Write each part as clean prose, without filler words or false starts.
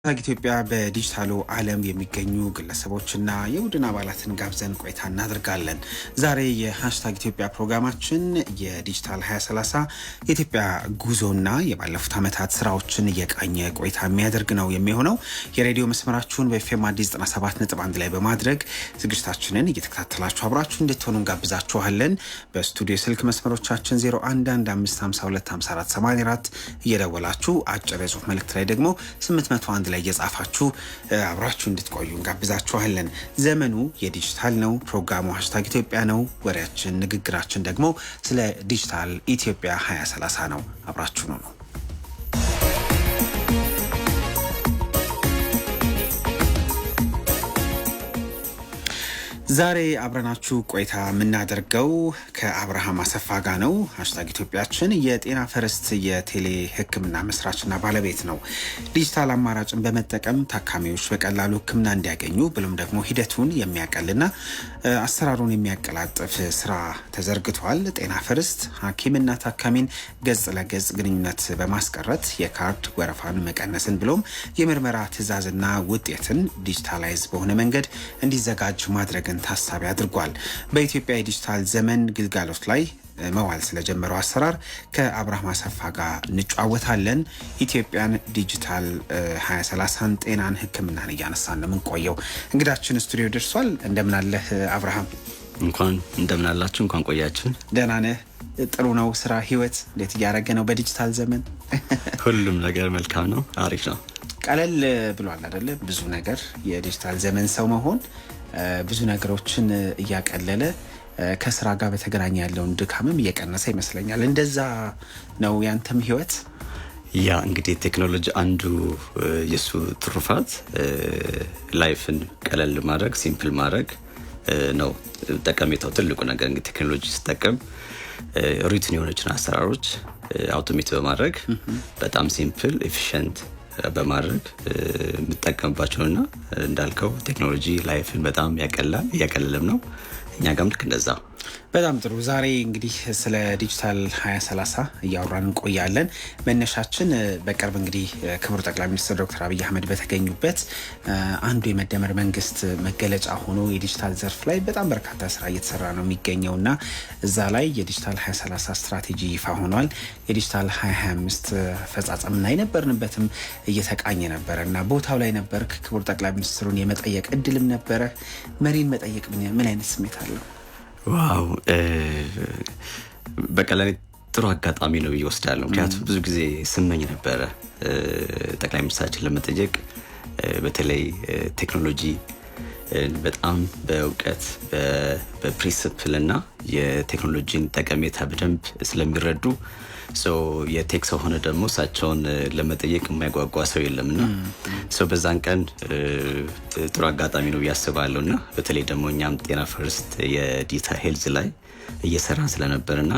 ሃሽታግ ኢትዮጵያ በዲጂታሉ ዓለም የሚገኙ ግለሰቦችና የቡድን አባላትን ጋብዘን ቆይታ እናደርጋለን። ዛሬ የሃሽታግ ኢትዮጵያ ፕሮግራማችን የዲጂታል 2030 የኢትዮጵያ ጉዞና የባለፉት ዓመታት ስራዎችን እየቃኘ ቆይታ የሚያደርግ ነው የሚሆነው። የሬዲዮ መስመራችሁን በኤፍኤም አዲስ 97.1 ላይ በማድረግ ዝግጅታችንን እየተከታተላችሁ አብራችሁ እንድትሆኑ እንጋብዛችኋለን። በስቱዲዮ ስልክ መስመሮቻችን 0115525484 እየደወላችሁ፣ አጭር የጽሁፍ መልእክት ላይ ደግሞ 801 ላይ እየጻፋችሁ አብራችሁ እንድትቆዩ እንጋብዛችኋለን። ዘመኑ የዲጂታል ነው። ፕሮግራሙ ሃሽታግ ኢትዮጵያ ነው። ወሬያችን፣ ንግግራችን ደግሞ ስለ ዲጂታል ኢትዮጵያ 2030 ነው። አብራችሁ ነው። ዛሬ አብረናችሁ ቆይታ የምናደርገው ከአብርሃም አሰፋ ጋር ነው። ሃሽታግ ኢትዮጵያችን የጤና ፈርስት የቴሌ ሕክምና መስራችና ባለቤት ነው። ዲጂታል አማራጭን በመጠቀም ታካሚዎች በቀላሉ ሕክምና እንዲያገኙ ብሎም ደግሞ ሂደቱን የሚያቀልና አሰራሩን የሚያቀላጥፍ ስራ ተዘርግቷል። ጤና ፈርስት ሐኪምና ታካሚን ገጽ ለገጽ ግንኙነት በማስቀረት የካርድ ወረፋን መቀነስን ብሎም የምርመራ ትዕዛዝና ውጤትን digitalize በሆነ መንገድ እንዲዘጋጅ ማድረግን ታሳቢ አድርጓል። በኢትዮጵያ የዲጂታል ዘመን ግልጋሎት ላይ መዋል ስለጀመረው አሰራር ከአብርሃም አሰፋ ጋር እንጨዋወታለን። ኢትዮጵያን ዲጂታል 2030ን፣ ጤናን፣ ሕክምናን እያነሳን ነው የምንቆየው። እንግዳችን ስቱዲዮ ደርሷል። እንደምናለህ አብርሃም? እንኳን እንደምናላችሁ፣ እንኳን ቆያችሁን። ደህና ነህ? ጥሩ ነው። ስራ፣ ህይወት እንዴት እያደረገ ነው በዲጂታል ዘመን? ሁሉም ነገር መልካም ነው፣ አሪፍ ነው። ቀለል ብሏል አይደለ? ብዙ ነገር የዲጂታል ዘመን ሰው መሆን ብዙ ነገሮችን እያቀለለ ከስራ ጋር በተገናኘ ያለውን ድካምም እየቀነሰ ይመስለኛል። እንደዛ ነው ያንተም ህይወት? Yeah፣ እንግዲህ ቴክኖሎጂ አንዱ የእሱ ትሩፋት life ን ቀለል ማድረግ፣ simple ማድረግ ነው ጠቀሜታው። ትልቁ ነገር እንግዲህ ቴክኖሎጂ ስጠቀም routine የሆነችን አሰራሮች automate በማድረግ፣ በጣም simple፣ efficient በማድረግ የምጠቀምባቸውና እንዳልከው ቴክኖሎጂ life ን በጣም ያቀላል፣ እያቀለለም ነው። እኛ ጋም ልክ እንደዛ። በጣም ጥሩ። ዛሬ እንግዲህ ስለ ዲጂታል 2030 እያወራን እንቆያለን። መነሻችን በቅርብ እንግዲህ ክቡር ጠቅላይ ሚኒስትር ዶክተር አብይ አህመድ በተገኙበት አንዱ የመደመር መንግስት መገለጫ ሆኖ የዲጂታል ዘርፍ ላይ በጣም በርካታ ስራ እየተሰራ ነው የሚገኘው እና እዛ ላይ የዲጂታል 2030 ስትራቴጂ ይፋ ሆኗል። የዲጂታል 2025 አፈጻጸምና የነበርንበትም እየተቃኘ ነበረ እና ቦታው ላይ ነበርክ። ክቡር ጠቅላይ ሚኒስትሩን የመጠየቅ እድልም ነበረ። መሪን መጠየቅ ምን አይነት ስሜት አለው? Wow፣ በቃ ለእኔ ጥሩ አጋጣሚ ነው ብዬ እወስዳለሁ። ምክንያቱም ብዙ ጊዜ ስመኝ ነበረ ጠቅላይ ሚኒስትራችን ለመጠየቅ፣ በተለይ ቴክኖሎጂ በጣም በእውቀት፣ በ principle እና የቴክኖሎጂን ጠቀሜታ በደንብ ስለሚረዱ፣ የ tech ሰው ሆነ ደግሞ እሳቸውን ለመጠየቅ የማይጓጓ ሰው የለም እና በዛን ቀን ጥሩ አጋጣሚ ነው ብዬ አስባለሁ። እና በተለይ ደግሞ እኛም ጤና ፈርስት የ digital health ላይ እየሰራን ስለነበር እና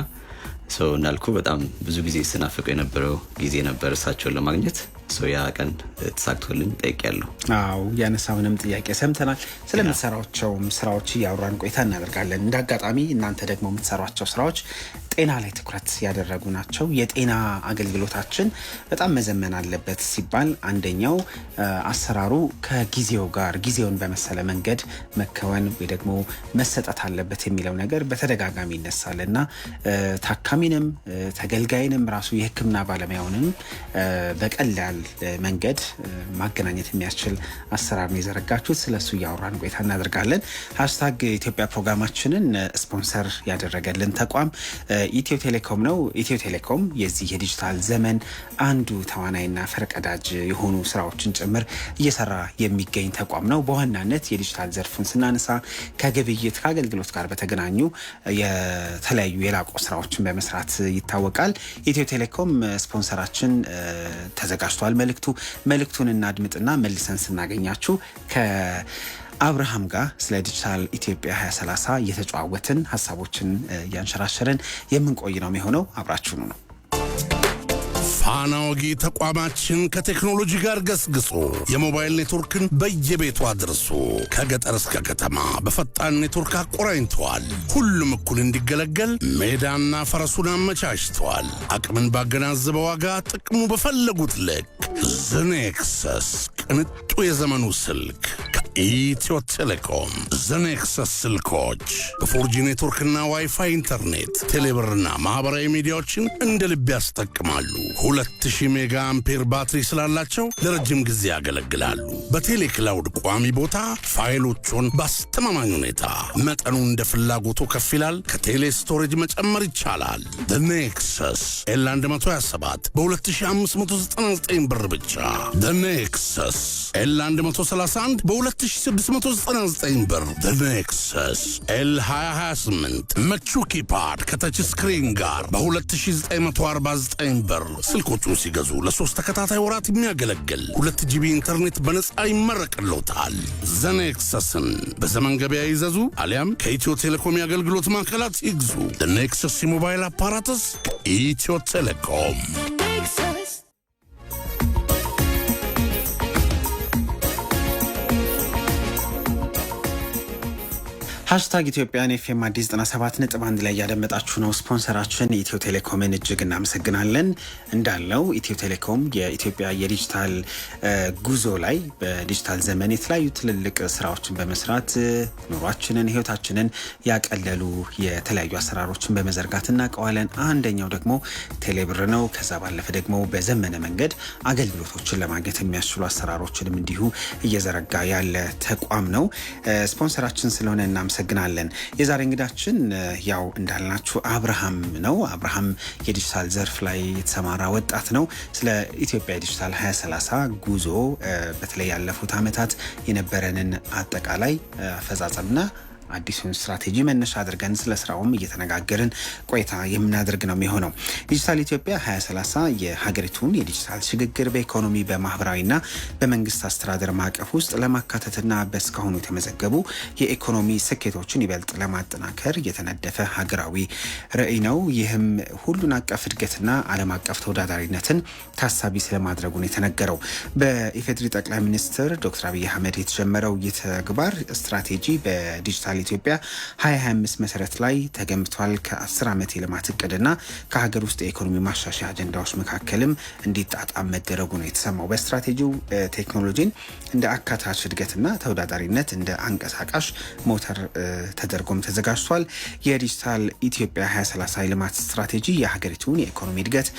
እንዳልኩ በጣም ብዙ ጊዜ ስናፍቀው የነበረው ጊዜ ነበር እሳቸውን ለማግኘት። ያ ቀን ተሳክቶልኝ ጠይቄያለሁ። አዎ፣ ያነሳውንም ጥያቄ ሰምተናል። ስለምትሰሯቸውም ስራዎች እያወራን ቆይታ እናደርጋለን። እንደ አጋጣሚ እናንተ ደግሞ የምትሰሯቸው ስራዎች ጤና ላይ ትኩረት ያደረጉ ናቸው። የጤና አገልግሎታችን በጣም መዘመን አለበት ሲባል አንደኛው አሰራሩ ከጊዜው ጋር፣ ጊዜውን በመሰለ መንገድ መከወን ወይ ደግሞ መሰጠት አለበት የሚለው ነገር በተደጋጋሚ ይነሳል እና ታካሚንም ተገልጋይንም ራሱ የሕክምና ባለሙያውንም በቀላል መንገድ ማገናኘት የሚያስችል አሰራር ነው የዘረጋችሁት። ስለሱ እያወራን ቆይታ እናደርጋለን። ሃሽታግ ኢትዮጵያ ፕሮግራማችንን ስፖንሰር ያደረገልን ተቋም ኢትዮ ቴሌኮም ነው። ኢትዮ ቴሌኮም የዚህ የዲጂታል ዘመን አንዱ ተዋናይና ፈርቀዳጅ የሆኑ ስራዎችን ጭምር እየሰራ የሚገኝ ተቋም ነው። በዋናነት የዲጂታል ዘርፉን ስናነሳ ከግብይት፣ ከአገልግሎት ጋር በተገናኙ የተለያዩ የላቁ ስራዎችን በመስራት ይታወቃል። ኢትዮ ቴሌኮም ስፖንሰራችን ተዘጋጅቷል። መልእክቱን እናድምጥና መልሰን ስናገኛችሁ ከአብርሃም ጋር ስለ ዲጂታል ኢትዮጵያ 2030 እየተጨዋወትን፣ ሀሳቦችን እያንሸራሸርን የምንቆይ ነው የሚሆነው። አብራችሁኑ ነው። ፋና ወጊ ተቋማችን ከቴክኖሎጂ ጋር ገስግሶ የሞባይል ኔትወርክን በየቤቱ አድርሶ ከገጠር እስከ ከተማ በፈጣን ኔትወርክ አቆራኝተዋል። ሁሉም እኩል እንዲገለገል ሜዳና ፈረሱን አመቻችተዋል። አቅምን ባገናዘበ ዋጋ ጥቅሙ በፈለጉት ልክ። ዘ ኔክሰስ ቅንጡ የዘመኑ ስልክ ከኢትዮ ቴሌኮም። The Nexus ስልኮች በ 4G ኔትወርክና ዋይፋይ ኢንተርኔት፣ ቴሌብርና ማኅበራዊ ሚዲያዎችን እንደ ልብ ያስጠቅማሉ። 2000 mega ampere ባትሪ ስላላቸው ለረጅም ጊዜ ያገለግላሉ። በቴሌ cloud ቋሚ ቦታ ፋይሎቹን በአስተማማኝ ሁኔታ፣ መጠኑ እንደ ፍላጎቱ ከፍ ይላል። ከቴሌ storage መጨመር ይቻላል። Nexus L 127 በ2599 ብር ብቻ። Nexus L 131 በ2699 ብር። Nexus L 2028 ምቹ keypad ከ touch screen ጋር በ2949 ብር። ስልኮቹን ሲገዙ ለ3 ተከታታይ ወራት የሚያገለግል 2 GB ኢንተርኔት በነፃ ይመረቅሎታል። The Nexus ን በዘመን ገበያ ይዘዙ አሊያም ከኢትዮ ቴሌኮም የአገልግሎት ማዕከላት ይግዙ። Nexus የሞባይል apparatus ከኢትዮ ቴሌኮም። #ኢትዮጵያን ኤፍኤም አዲስ 97.1 ላይ እያደመጣችሁ ነው። ስፖንሰራችን ኢትዮ ቴሌኮምን እጅግ እናመሰግናለን። እንዳለው ኢትዮ ቴሌኮም የኢትዮጵያ የዲጂታል ጉዞ ላይ በዲጂታል ዘመን የተለያዩ ትልልቅ ስራዎችን በመስራት ኑሯችንን፣ ህይወታችንን ያቀለሉ የተለያዩ አሰራሮችን በመዘርጋት እናውቀዋለን። አንደኛው ደግሞ ቴሌብር ነው። ከዛ ባለፈ ደግሞ በዘመነ መንገድ አገልግሎቶችን ለማግኘት የሚያስችሉ አሰራሮችንም እንዲሁ እየዘረጋ ያለ ተቋም ነው። ስፖንሰራችን ስለሆነ እናመሰግናለን። የዛሬ እንግዳችን ያው እንዳልናችሁ አብርሃም ነው። አብርሃም የዲጂታል ዘርፍ ላይ የተሰማራ ወጣት ነው። ስለ ኢትዮጵያ ዲጂታል 2030 ጉዞ፣ በተለይ ያለፉት ዓመታት የነበረንን አጠቃላይ አፈጻጸምና አዲሱን ስትራቴጂ መነሻ አድርገን ስለ ስራውም እየተነጋገርን ቆይታ የምናደርግ ነው የሚሆነው። ዲጂታል ኢትዮጵያ 2030 የሀገሪቱን የዲጂታል ሽግግር በኢኮኖሚ፣ በማህበራዊና በመንግስት አስተዳደር ማዕቀፍ ውስጥ ለማካተትና በእስካሁኑ የተመዘገቡ የኢኮኖሚ ስኬቶችን ይበልጥ ለማጠናከር የተነደፈ ሀገራዊ ራዕይ ነው። ይህም ሁሉን አቀፍ እድገትና ዓለም አቀፍ ተወዳዳሪነትን ታሳቢ ስለማድረጉ ነው የተነገረው። በኢፌዴሪ ጠቅላይ ሚኒስትር ዶክተር አብይ አህመድ የተጀመረው ይህ ተግባር ስትራቴጂ በዲጂታል ኢትዮጵያ 2025 መሰረት ላይ ተገንብቷል። ከ10 ዓመት የልማት እቅድና ከሀገር ውስጥ የኢኮኖሚ ማሻሻያ አጀንዳዎች መካከልም እንዲጣጣም መደረጉ ነው የተሰማው። በስትራቴጂው ቴክኖሎጂን እንደ አካታች እድገትና ተወዳዳሪነት እንደ አንቀሳቃሽ ሞተር ተደርጎም ተዘጋጅቷል። የዲጂታል ኢትዮጵያ 2030 የልማት ስትራቴጂ የሀገሪቱን የኢኮኖሚ እድገት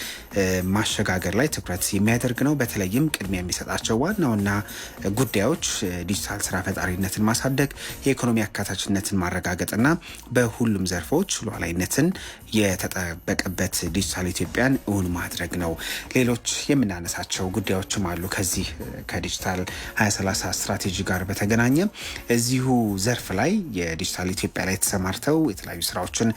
ማሸጋገር ላይ ትኩረት የሚያደርግ ነው። በተለይም ቅድሚያ የሚሰጣቸው ዋና ዋና ጉዳዮች ዲጂታል ስራ ፈጣሪነትን ማሳደግ፣ የኢኮኖሚ አካታችነትን ማረጋገጥና በሁሉም ዘርፎች ሉዓላዊነትን የተጠበቀበት ዲጂታል ኢትዮጵያን እውን ማድረግ ነው። ሌሎች የምናነሳቸው ጉዳዮችም አሉ። ከዚህ ከዲጂታል 2030 ስትራቴጂ ጋር በተገናኘ እዚሁ ዘርፍ ላይ የዲጂታል ኢትዮጵያ ላይ ተሰማርተው የተለያዩ ስራዎችን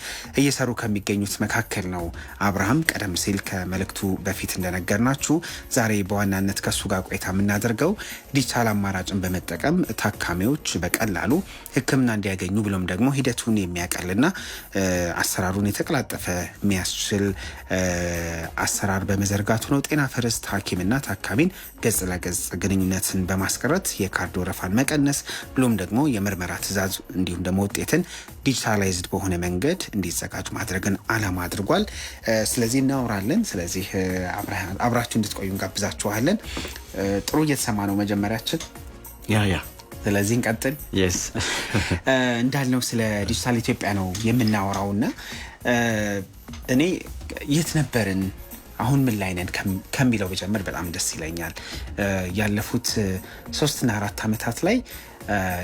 እየሰሩ ከሚገኙት መካከል ነው አብርሃም። ቀደም ሲል ከመልእክቱ በፊት እንደነገርናችሁ ዛሬ በዋናነት ከሱ ጋር ቆይታ የምናደርገው ዲጂታል አማራጭን በመጠቀም ታካሚዎች በቀላሉ ሕክምና እንዲያገኙ ብሎም ደግሞ ሂደቱን የሚያቀልና አሰራሩን የተቀላጠፈ የሚያስችል አሰራር በመዘርጋቱ ነው። ጤና First ሐኪምና ታካሚን ገጽ ለገጽ ግንኙነትን በማስቀረት የካርድ ወረፋን መቀነስ ብሎም ደግሞ የምርመራ ትዕዛዝ እንዲሁም ደግሞ ውጤትን digitalized በሆነ መንገድ እንዲዘጋጅ ማድረግን አላማ አድርጓል። ስለዚህ እናወራለን። ስለዚህ አብራችሁ እንድትቆዩ እንጋብዛችኋለን። ጥሩ እየተሰማ ነው መጀመሪያችን። Yeah. ስለዚህ እንቀጥል። Yes. እንዳልነው ስለ ዲጂታል ኢትዮጵያ ነው የምናወራው እና እኔ የት ነበርን፣ አሁን ምን ላይ ነን ከሚለው ብጀምር በጣም ደስ ይለኛል። ያለፉት 3ና 4 ዓመታት ላይ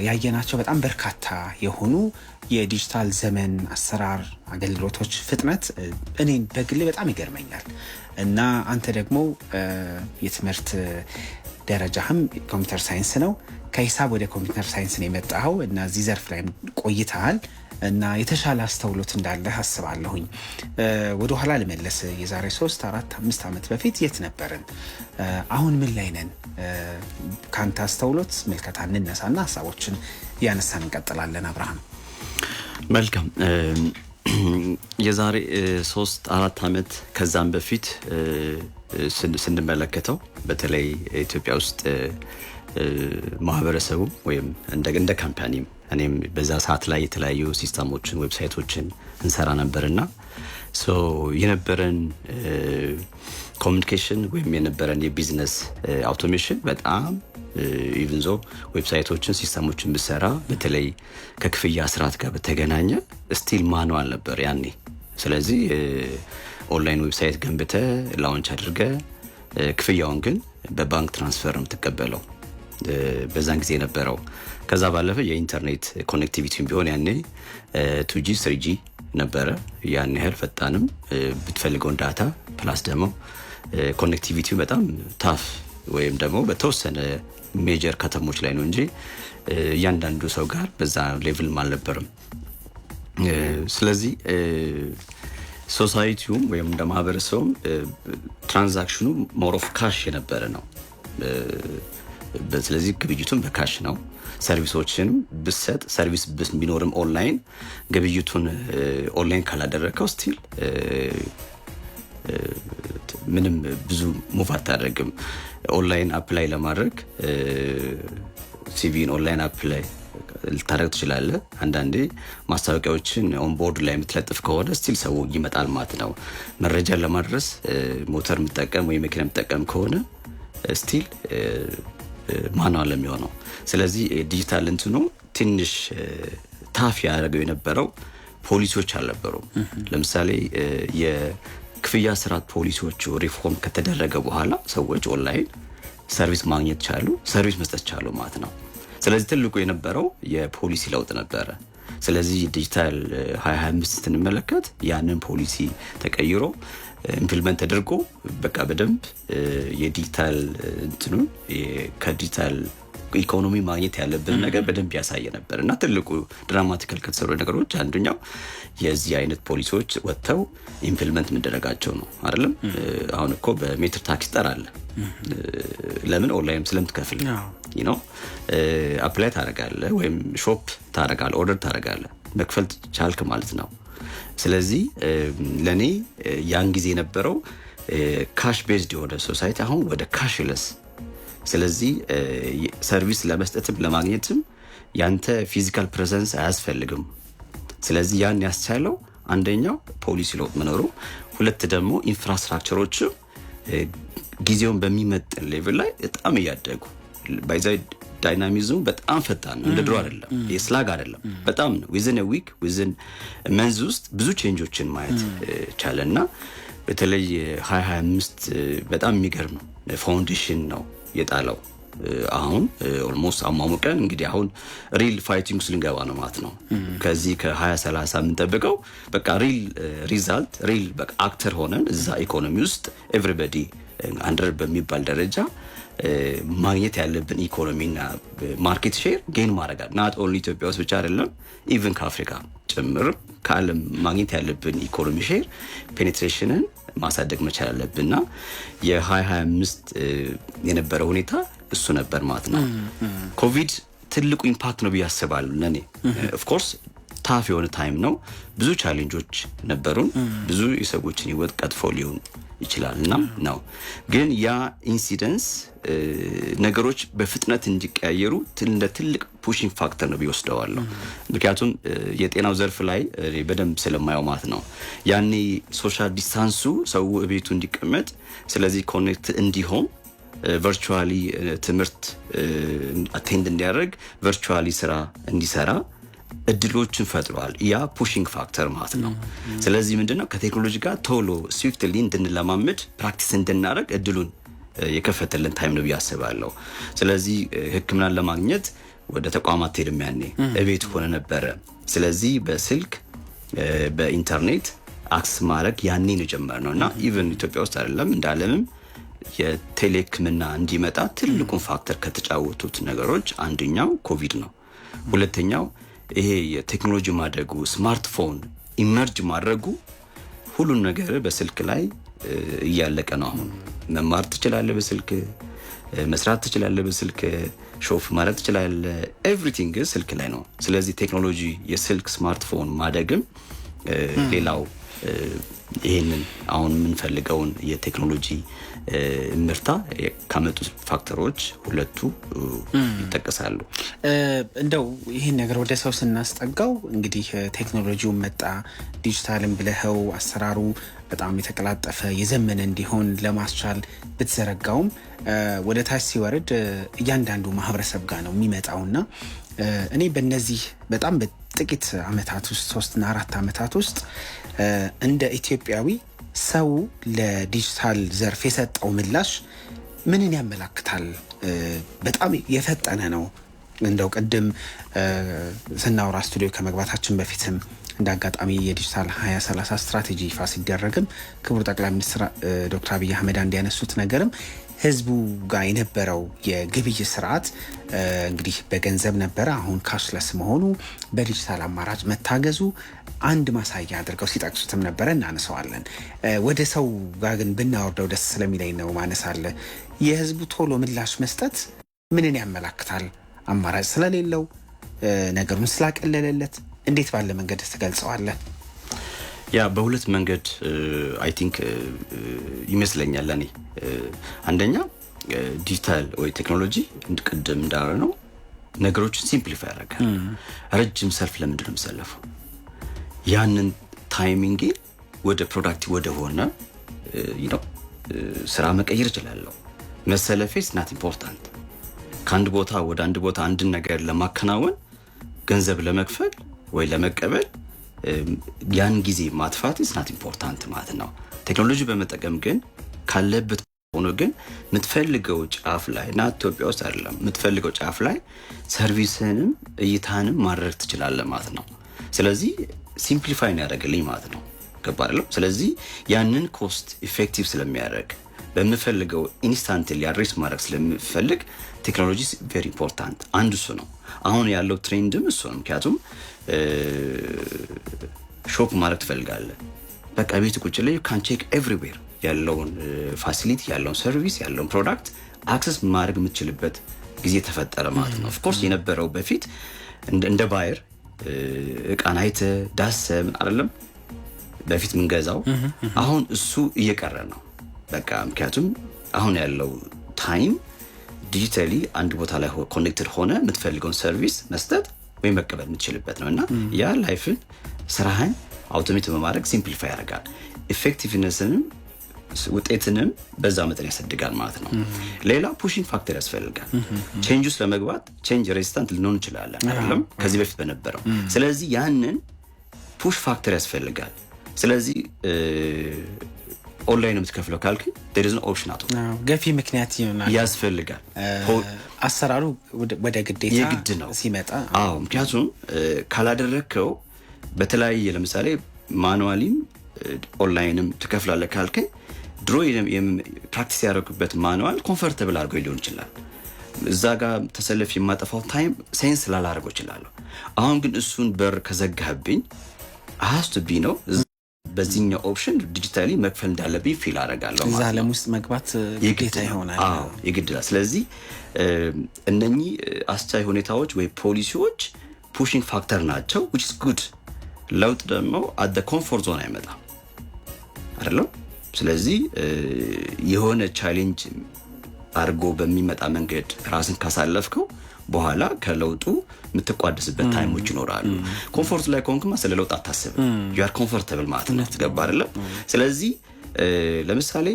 ያየናቸው በጣም በርካታ የሆኑ የዲጂታል ዘመን አሰራር አገልግሎቶች ፍጥነት እኔን በግሌ በጣም ይገርመኛል እና አንተ ደግሞ የትምህርት ደረጃህም computer science ነው። ከሂሳብ ወደ computer science ነው የመጣኸው እና እዚህ ዘርፍ ላይም ቆይተሃል እና የተሻለ አስተውሎት እንዳለህ አስባለሁኝ። ወደኋላ ልመለስ። የዛሬ 3፣ 4፣ 5 ዓመት በፊት የት ነበርን? አሁን ምን ላይ ነን? ከአንተ አስተውሎት ምልከታ እንነሳና ሀሳቦችን እያነሳን እንቀጥላለን። አብርሃም። መልካም። የዛሬ 3፣ 4 ዓመት ከዛም በፊት ስንመለከተው በተለይ ኢትዮጵያ ውስጥ ማህበረሰቡ ወይም እንደ company ም እኔም በዛ ሰዓት ላይ የተለያዩ system ኦችን፣ website ኦችን እንሰራ ነበርና So የነበረን communication ወይም የነበረን የ business automation በጣም even though website ኦችን system ኦችን ብሰራ በተለይ ከክፍያ ስርዓት ጋር በተገናኘ still manual ነበር ያኔ። ስለዚህ online website ገንብተህ launch አድርገህ ክፍያውን ግን በባንክ transfer ነው የምትቀበለው በዛን ጊዜ የነበረው። ከዛ ባለፈ የኢንተርኔት connectivity ቢሆን ያኔ 2G 3G ነበረ። ያን ያህል ፈጣንም ብትፈልገውን data plus ደግሞ connectivity ው በጣም tough ወይም ደግሞ በተወሰነ major ከተሞች ላይ ነው እንጂ እያንዳንዱ ሰው ጋር በዛ level ም አልነበርም። ስለዚህ society ውም ወይም እንደ ማህበረሰቡም transaction ኑ more of cash የነበረ ነው። ስለዚህ ግብይቱን በ cash ነው። Service ኦችንም ብሰጥ service ቢኖርም ኦንላይን ግብይቱን ኦንላይን ካላደረግከው still ምንም ብዙ move አታደርግም። Online apply ለማድረግ CV ን online apply ልታደርግ ትችላለህ። አንዳንዴ ማስታወቂያዎችን on board ላይ የምትለጥፍ ከሆነ still ሰው ይመጣል ማለት ነው። መረጃን ለማድረስ ሞተር የምጠቀም ወይ መኪና የምጠቀም ከሆነ still manual የሚሆነው። ስለዚህ ዲጂታል እንትኑ ትንሽ tough ያደረገው የነበረው ፖሊሲዎች አልነበሩም። ለምሳሌ የክፍያ ስርዓት ፖሊሲዎቹ ሪፎርም ከተደረገ በኋላ ሰዎች online service ማግኘት ቻሉ፣ service መስጠት ቻሉ ማለት ነው። ስለዚህ ትልቁ የነበረው የፖሊሲ ለውጥ ነበረ። ስለዚህ ዲጂታል 2025 ስንመለከት ያንን ፖሊሲ ተቀይሮ implement ተደርጎ በቃ በደንብ የዲጂታል እንትኑን ከዲጂታል ኢኮኖሚ ማግኘት ያለብን ነገር በደንብ ያሳየ ነበር እና ትልቁ dramatical ከተሰሩ ነገሮች አንደኛው የዚህ አይነት ፖሊሲዎች ወጥተው implement መደረጋቸው ነው። አይደለም፣ አሁን እኮ በሜትር ታክሲ ጠራለ። ለምን? ኦንላይን ስለምትከፍል ነው። Apply ታደርጋለህ ወይም shop ታደርጋለህ፣ order ታደርጋለህ፣ መክፈል ቻልክ ማለት ነው። ስለዚህ ለእኔ ያን ጊዜ የነበረው cash based የሆነ society አሁን ወደ cashless፣ ስለዚህ service ለመስጠትም ለማግኘትም ያንተ physical presence አያስፈልግም። ስለዚህ ያን ያስቻለው አንደኛው ፖሊሲ ለውጥ መኖሩ፣ ሁለት ደግሞ infrastructure ኦችም ጊዜውን በሚመጥን level ላይ በጣም እያደጉ፣ by the way dynamism ኡ በጣም ፈጣን ነው። እንደ ድሮ አይደለም፣ የ slug አይደለም። በጣም ነው። Within week, within months ውስጥ ብዙ change ኦችን ማየት ቻለ እና በተለይ 2025 በጣም የሚገርም foundation ነው የጣለው። አሁን almost አሟሙቀን እንግዲህ አሁን real fighting ውስጥ ልንገባ ነው ማለት ነው። ከዚህ ከ2030 የምንጠብቀው በቃ real result፣ real በቃ actor ሆነን እዛ ኢኮኖሚ ውስጥ everybody under በሚባል ደረጃ ማግኘት ያለብን ኢኮኖሚና market share gain ማድረጋል not only ኢትዮጵያ ውስጥ ብቻ አይደለም፣ even ከአፍሪካ ጭምር ከዓለም ማግኘት ያለብን ኢኮኖሚ share penetration ን ማሳደግ መቻል አለብንና የ2025 የነበረ ሁኔታ እሱ ነበር ማለት ነው። ኮቪድ ትልቁ impact ነው ብዬ አስባለሁ ለእኔ። Of course tough የሆነ time ነው። ብዙ challenge ኦች ነበሩን። ብዙ የሰዎችን ህይወት ቀጥፎ ሊሆን ይችላል እና ነው፣ ግን ያ incidence ነገሮች በፍጥነት እንዲቀያየሩ እንደ ትልቅ pushing factor ነው ብዬ ወስደዋለሁ። ምክንያቱም የጤናው ዘርፍ ላይ በደንብ ስለማየው ማለት ነው። ያኔ social distance ኡ ሰው ቤቱ እንዲቀመጥ፣ ስለዚህ connect እንዲሆን፣ virtually ትምህርት attend እንዲያደርግ፣ virtually ስራ እንዲሰራ እድሎችን ፈጥሯል። ያ pushing factor ማለት ነው። ስለዚህ ምንድነው ከቴክኖሎጂ ጋር ቶሎ swiftly እንድንለማመድ፣ practice እንድናደርግ እድሉን የከፈተልን time ነው ብዬ አስባለሁ። ስለዚህ ሕክምናን ለማግኘት ወደ ተቋማት ሄድም፣ ያኔ እቤት ሆነ ነበረ። ስለዚህ በስልክ በኢንተርኔት access ማድረግ ያኔ ነው የጀመርነው እና even ኢትዮጵያ ውስጥ አይደለም እንደ ዓለምም የ tele ህክምና እንዲመጣ ትልቁን factor ከተጫወቱት ነገሮች አንደኛው ኮቪድ ነው። ሁለተኛው ይሄ የቴክኖሎጂ ማደጉ፣ smartphone emerge ማድረጉ፣ ሁሉን ነገር በስልክ ላይ እያለቀ ነው። አሁን መማር ትችላለህ በስልክ፣ መስራት ትችላለህ በስልክ፣ shop ማድረግ ትችላለህ። Everything ስልክ ላይ ነው። ስለዚህ ቴክኖሎጂ የስልክ ስማርትፎን ማደግም ሌላው ይህንን አሁን የምንፈልገውን የቴክኖሎጂ እምርታ ካመጡት factor ኦች ሁለቱ ይጠቀሳሉ። እንደው ይህን ነገር ወደ ሰው ስናስጠጋው እንግዲህ ቴክኖሎጂውን መጣ፣ ዲጂታልን ብለኸው አሰራሩ በጣም የተቀላጠፈ የዘመነ እንዲሆን ለማስቻል ብትዘረጋውም ወደ ታች ሲወርድ እያንዳንዱ ማህበረሰብ ጋር ነው የሚመጣውና እኔ በእነዚህ በጣም በጥቂት ዓመታት ውስጥ፣ 3ና 4 ዓመታት ውስጥ እንደ ኢትዮጵያዊ ሰው ለዲጂታል ዘርፍ የሰጠው ምላሽ ምንን ያመላክታል? በጣም የፈጠነ ነው። እንደው ቅድም ስናወራ ስቱዲዮ ከመግባታችን በፊትም እንደ አጋጣሚ የዲጂታል 2030 ስትራቴጂ ይፋ ሲደረግም ክቡር ጠቅላይ ሚኒስትር ዶክተር አብይ አህመድ አንድ ያነሱት ነገርም ህዝቡ ጋር የነበረው የግብይት ስርዓት እንግዲህ በገንዘብ ነበረ። አሁን cashless መሆኑ፣ በዲጂታል አማራጭ መታገዙ አንድ ማሳያ አድርገው ሲጠቅሱትም ነበረ፣ እናነሳዋለን። ወደ ሰው ጋር ግን ብናወርደው ደስ ስለሚለኝ ነው ማነሳለ። የህዝቡ ቶሎ ምላሽ መስጠት ምንን ያመላክታል? አማራጭ ስለሌለው፣ ነገሩን ስላቀለለለት እንዴት ባለ መንገድ ትገልጸዋለህ? Yeah፣ በሁለት መንገድ I think ይመስለኛል ለእኔ። አንደኛ ዲጂታል ወይ ቴክኖሎጂ ቅድም እንዳልነው ነገሮችን simplify ያደርጋል። ረጅም ሰልፍ ለምንድን ነው የምሰለፈው? ያንን timing ወደ productive ወደሆነ ነው ስራ መቀየር እችላለሁ። መሰለፌ is not important። ከአንድ ቦታ ወደ አንድ ቦታ አንድን ነገር ለማከናወን ገንዘብ ለመክፈል ወይ ለመቀበል ያን ጊዜ ማጥፋት is not important ማለት ነው። ቴክኖሎጂ በመጠቀም ግን ካለበት ሆኖ ግን የምትፈልገው ጫፍ ላይ እና ኢትዮጵያ ውስጥ አይደለም፣ የምትፈልገው ጫፍ ላይ service ህንም እይታንም ማድረግ ትችላለህ ማለት ነው። ስለዚህ simplify ነው ያደረግልኝ ማለት ነው። ገባ አይደለም? ስለዚህ ያንን cost effective ስለሚያደርግ በምፈልገው instantly address ማድረግ ስለምፈልግ ቴክኖሎጂ very important አንዱ እሱ ነው። አሁን ያለው trend ም እሱ ነው። ምክንያቱም shop ማድረግ ትፈልጋለህ። በቃ ቤት ቁጭ ላይ can check everywhere ያለውን facility፣ ያለውን service፣ ያለውን product access ማድረግ የምትችልበት ጊዜ ተፈጠረ ማለት ነው። Of course የነበረው በፊት እንደ buyer እቃን አይተህ ዳሰህ ምን አይደለም በፊት ምንገዛው፣ አሁን እሱ እየቀረ ነው። በቃ ምክንያቱም አሁን ያለው time digitally አንድ ቦታ ላይ connected ሆነ የምትፈልገውን service መስጠት ወይም መቀበል የምትችልበት ነው እና ያ life ን ስራህን automate በማድረግ simplify ያደርጋል። Effectiveness ንም ውጤትንም በዛ መጠን ያሳድጋል ማለት ነው። ሌላ pushing factor ያስፈልጋል። Change ውስጥ ለመግባት change resistant ልንሆን እንችላለን አይደለም ከዚህ በፊት በነበረው። ስለዚህ ያንን push factor ያስፈልጋል። ስለዚህ ኦንላይን የምትከፍለው ካልክ there is no option አቶ ገፊ ምክንያት ይሆናል። ያስፈልጋል። አሰራሩ ወደ ግዴታ የግድ ነው ሲመጣ። አዎ፣ ምክንያቱም ካላደረግከው በተለያየ ለምሳሌ manually ም online ም ትከፍላለህ ካልከኝ ድሮ practice ያደረጉበት manual comfortable አድርጎ ሊሆን ይችላል። እዛ ጋር ተሰልፌ የማጠፋው time sense ላላደርገው እችላለሁ። አሁን ግን እሱን በር ከዘጋህብኝ has to be ነው በዚህኛው option digitally መክፈል እንዳለብኝ feel አደርጋለሁ። እዛ ዓለም ውስጥ መግባት ግዴታ ይሆናል። አዎ፣ የግድ። ስለዚህ እነኚህ አስቻይ ሁኔታዎች ወይ ፖሊሲዎች pushing factor ናቸው፣ which is good። ለውጥ ደግሞ at comfort zone አይመጣም አይደለም። ስለዚህ የሆነ challenge አድርጎ በሚመጣ መንገድ ራስን ካሳለፍከው በኋላ ከለውጡ የምትቋደስበት time ኦች ይኖራሉ። Comfort ላይ ከሆንክማ ስለ ለውጥ አታስብም። You are comfortable ማለት ነው። ገባ አይደለም? ስለዚህ ለምሳሌ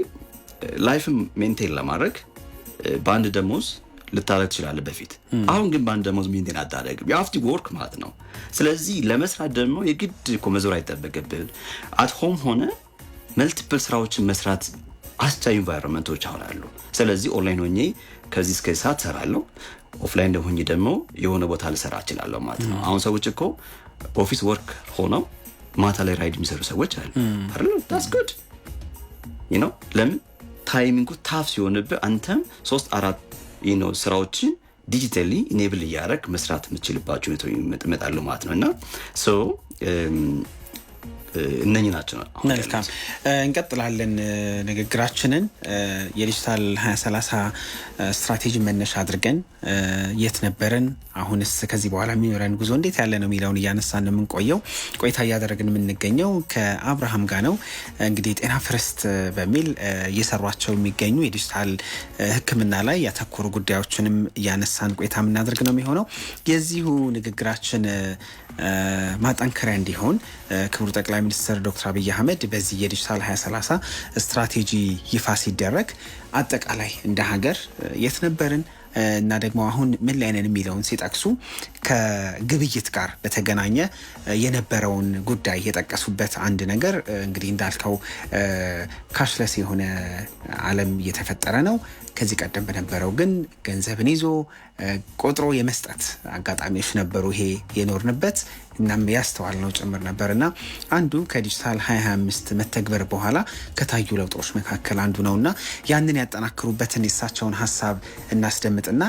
life ን maintain ለማድረግ በአንድ ደሞዝ ልታደርግ ትችላለህ በፊት። አሁን ግን በአንድ ደሞዝ maintain አታደርግም። You have to work ማለት ነው። ስለዚህ ለመስራት ደግሞ የግድ እኮ መዞር አይጠበቅብህም። At home ሆነ multiple ስራዎችን መስራት አስቻይ environment ኦች አሁን አሉ። ስለዚህ ኦንላይን ሆኜ ከዚህ እስከዚህ ሰዓት እሰራለሁ፣ offline ሆኜ ደግሞ የሆነ ቦታ ልሰራ እችላለሁ ማለት ነው። አሁን ሰዎች እኮ office work ሆነው ማታ ላይ ride የሚሰሩ ሰዎች አሉ አይደል? That's good ነው። ለምን timing ኡ tough ሲሆንብህ አንተም ሶስት አራት ስራዎችን digitally enable እያደረግ መስራት የምትችልባቸው ሁኔታዎች ይመጣሉ ማለት ነው እና እነኚህ ናቸው። መልካም፣ እንቀጥላለን ንግግራችንን። የዲጂታል 2030 ስትራቴጂ መነሻ አድርገን የት ነበርን? አሁንስ ከዚህ በኋላ የሚኖረን ጉዞ እንዴት ያለ ነው የሚለውን እያነሳን ነው የምንቆየው። ቆይታ እያደረግን የምንገኘው ከአብርሃም ጋር ነው። እንግዲህ ጤና First በሚል እየሰሯቸው የሚገኙ የዲጂታል ሕክምና ላይ ያተኮሩ ጉዳዮችንም እያነሳን ቆይታ የምናደርግ ነው የሚሆነው። የዚሁ ንግግራችን ማጠንከሪያ እንዲሆን ክቡር ጠቅላይ ሚኒስትር ዶክተር አብይ አህመድ በዚህ የዲጂታል 2030 ስትራቴጂ ይፋ ሲደረግ አጠቃላይ እንደ ሀገር የት ነበርን እና ደግሞ አሁን ምን ላይ ነን የሚለውን ሲጠቅሱ ከግብይት ጋር በተገናኘ የነበረውን ጉዳይ የጠቀሱበት አንድ ነገር እንግዲህ እንዳልከው cashless የሆነ ዓለም እየተፈጠረ ነው። ከዚህ ቀደም በነበረው ግን ገንዘብን ይዞ ቆጥሮ የመስጠት አጋጣሚዎች ነበሩ። ይሄ የኖርንበት እናም ያስተዋልነው ጭምር ነበር እና አንዱ ከዲጂታል 2025 መተግበር በኋላ ከታዩ ለውጦች መካከል አንዱ ነው እና ያንን ያጠናክሩበትን የእሳቸውን ሀሳብ እናስደምጥና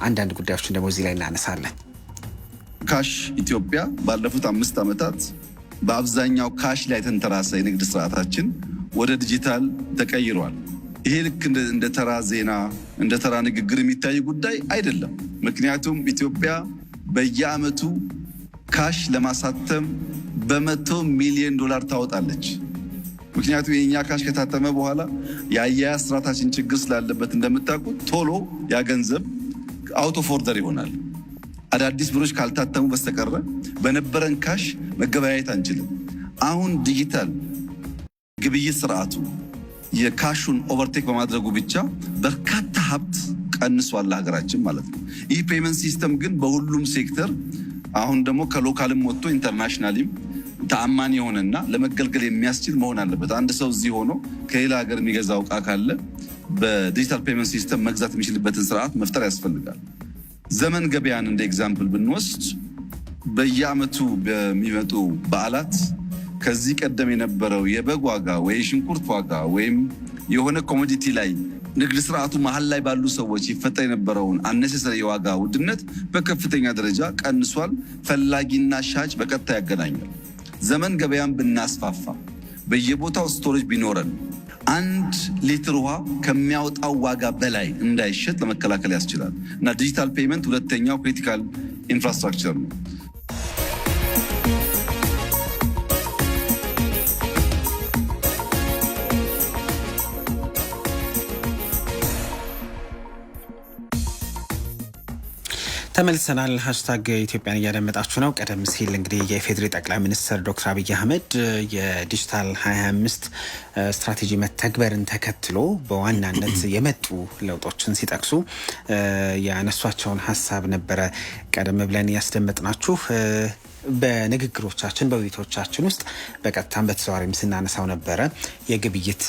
አንዳንድ ጉዳዮችን ደግሞ እዚህ ላይ እናነሳለን። Cash ኢትዮጵያ ባለፉት 5 ዓመታት በአብዛኛው cash ላይ የተንተራሰ የንግድ ስርዓታችን ወደ ዲጂታል ተቀይሯል። ይሄ ልክ እንደ ተራ ዜና፣ እንደ ተራ ንግግር የሚታይ ጉዳይ አይደለም። ምክንያቱም ኢትዮጵያ በየዓመቱ cash ለማሳተም በ100 ሚሊዮን ዶላር ታወጣለች። ምክንያቱም የእኛ cash ከታተመ በኋላ የአያያዝ ስርዓታችን ችግር ስላለበት እንደምታውቁት ቶሎ ያ ገንዘብ out of order ይሆናል። አዳዲስ ብሮች ካልታተሙ በስተቀረ በነበረን cash መገበያየት አንችልም። አሁን ዲጂታል ግብይት ስርዓቱ የ cash ኡን overtake በማድረጉ ብቻ በርካታ ሀብት ቀንሷል ለሀገራችን ማለት ነው። ይህ payment system ግን በሁሉም ሴክተር አሁን ደግሞ ከ local ም ወጥቶ internationally ም ተአማኒ የሆነና ለመገልገል የሚያስችል መሆን አለበት። አንድ ሰው እዚህ ሆኖ ከሌላ ሀገር የሚገዛው እቃ ካለ በ digital payment system መግዛት የሚችልበትን ስርዓት መፍጠር ያስፈልጋል። ዘመን ገበያን እንደ example ብንወስድ በየዓመቱ በሚመጡ በዓላት ከዚህ ቀደም የነበረው የበግ ዋጋ ወይ የሽንኩርት ዋጋ ወይም የሆነ commodity ላይ ንግድ ስርዓቱ መሀል ላይ ባሉ ሰዎች ይፈጠር የነበረውን unnecessary የዋጋ ውድነት በከፍተኛ ደረጃ ቀንሷል። ፈላጊና ሻጭ በቀጥታ ያገናኛል። ዘመን ገበያን ብናስፋፋ፣ በየቦታው storage ቢኖረን 1 ሊትር ውሃ ከሚያወጣው ዋጋ በላይ እንዳይሸጥ ለመከላከል ያስችላል እና digital payment ሁለተኛው critical infrastructure ነው። ተመልሰናል። #ኢትዮጵያን እያደመጣችሁ ነው። ቀደም ሲል እንግዲህ የኢፌዴሪ ጠቅላይ ሚኒስትር ዶክተር አብይ አህመድ የዲጂታል 25 ስትራቴጂ መተግበርን ተከትሎ በዋናነት የመጡ ለውጦችን ሲጠቅሱ ያነሷቸውን ሀሳብ ነበረ ቀደም ብለን ያስደመጥናችሁ። በንግግሮቻችን በውይይቶቻችን ውስጥ በቀጥታም በተዘዋዋሪም ስናነሳው ነበረ። የግብይት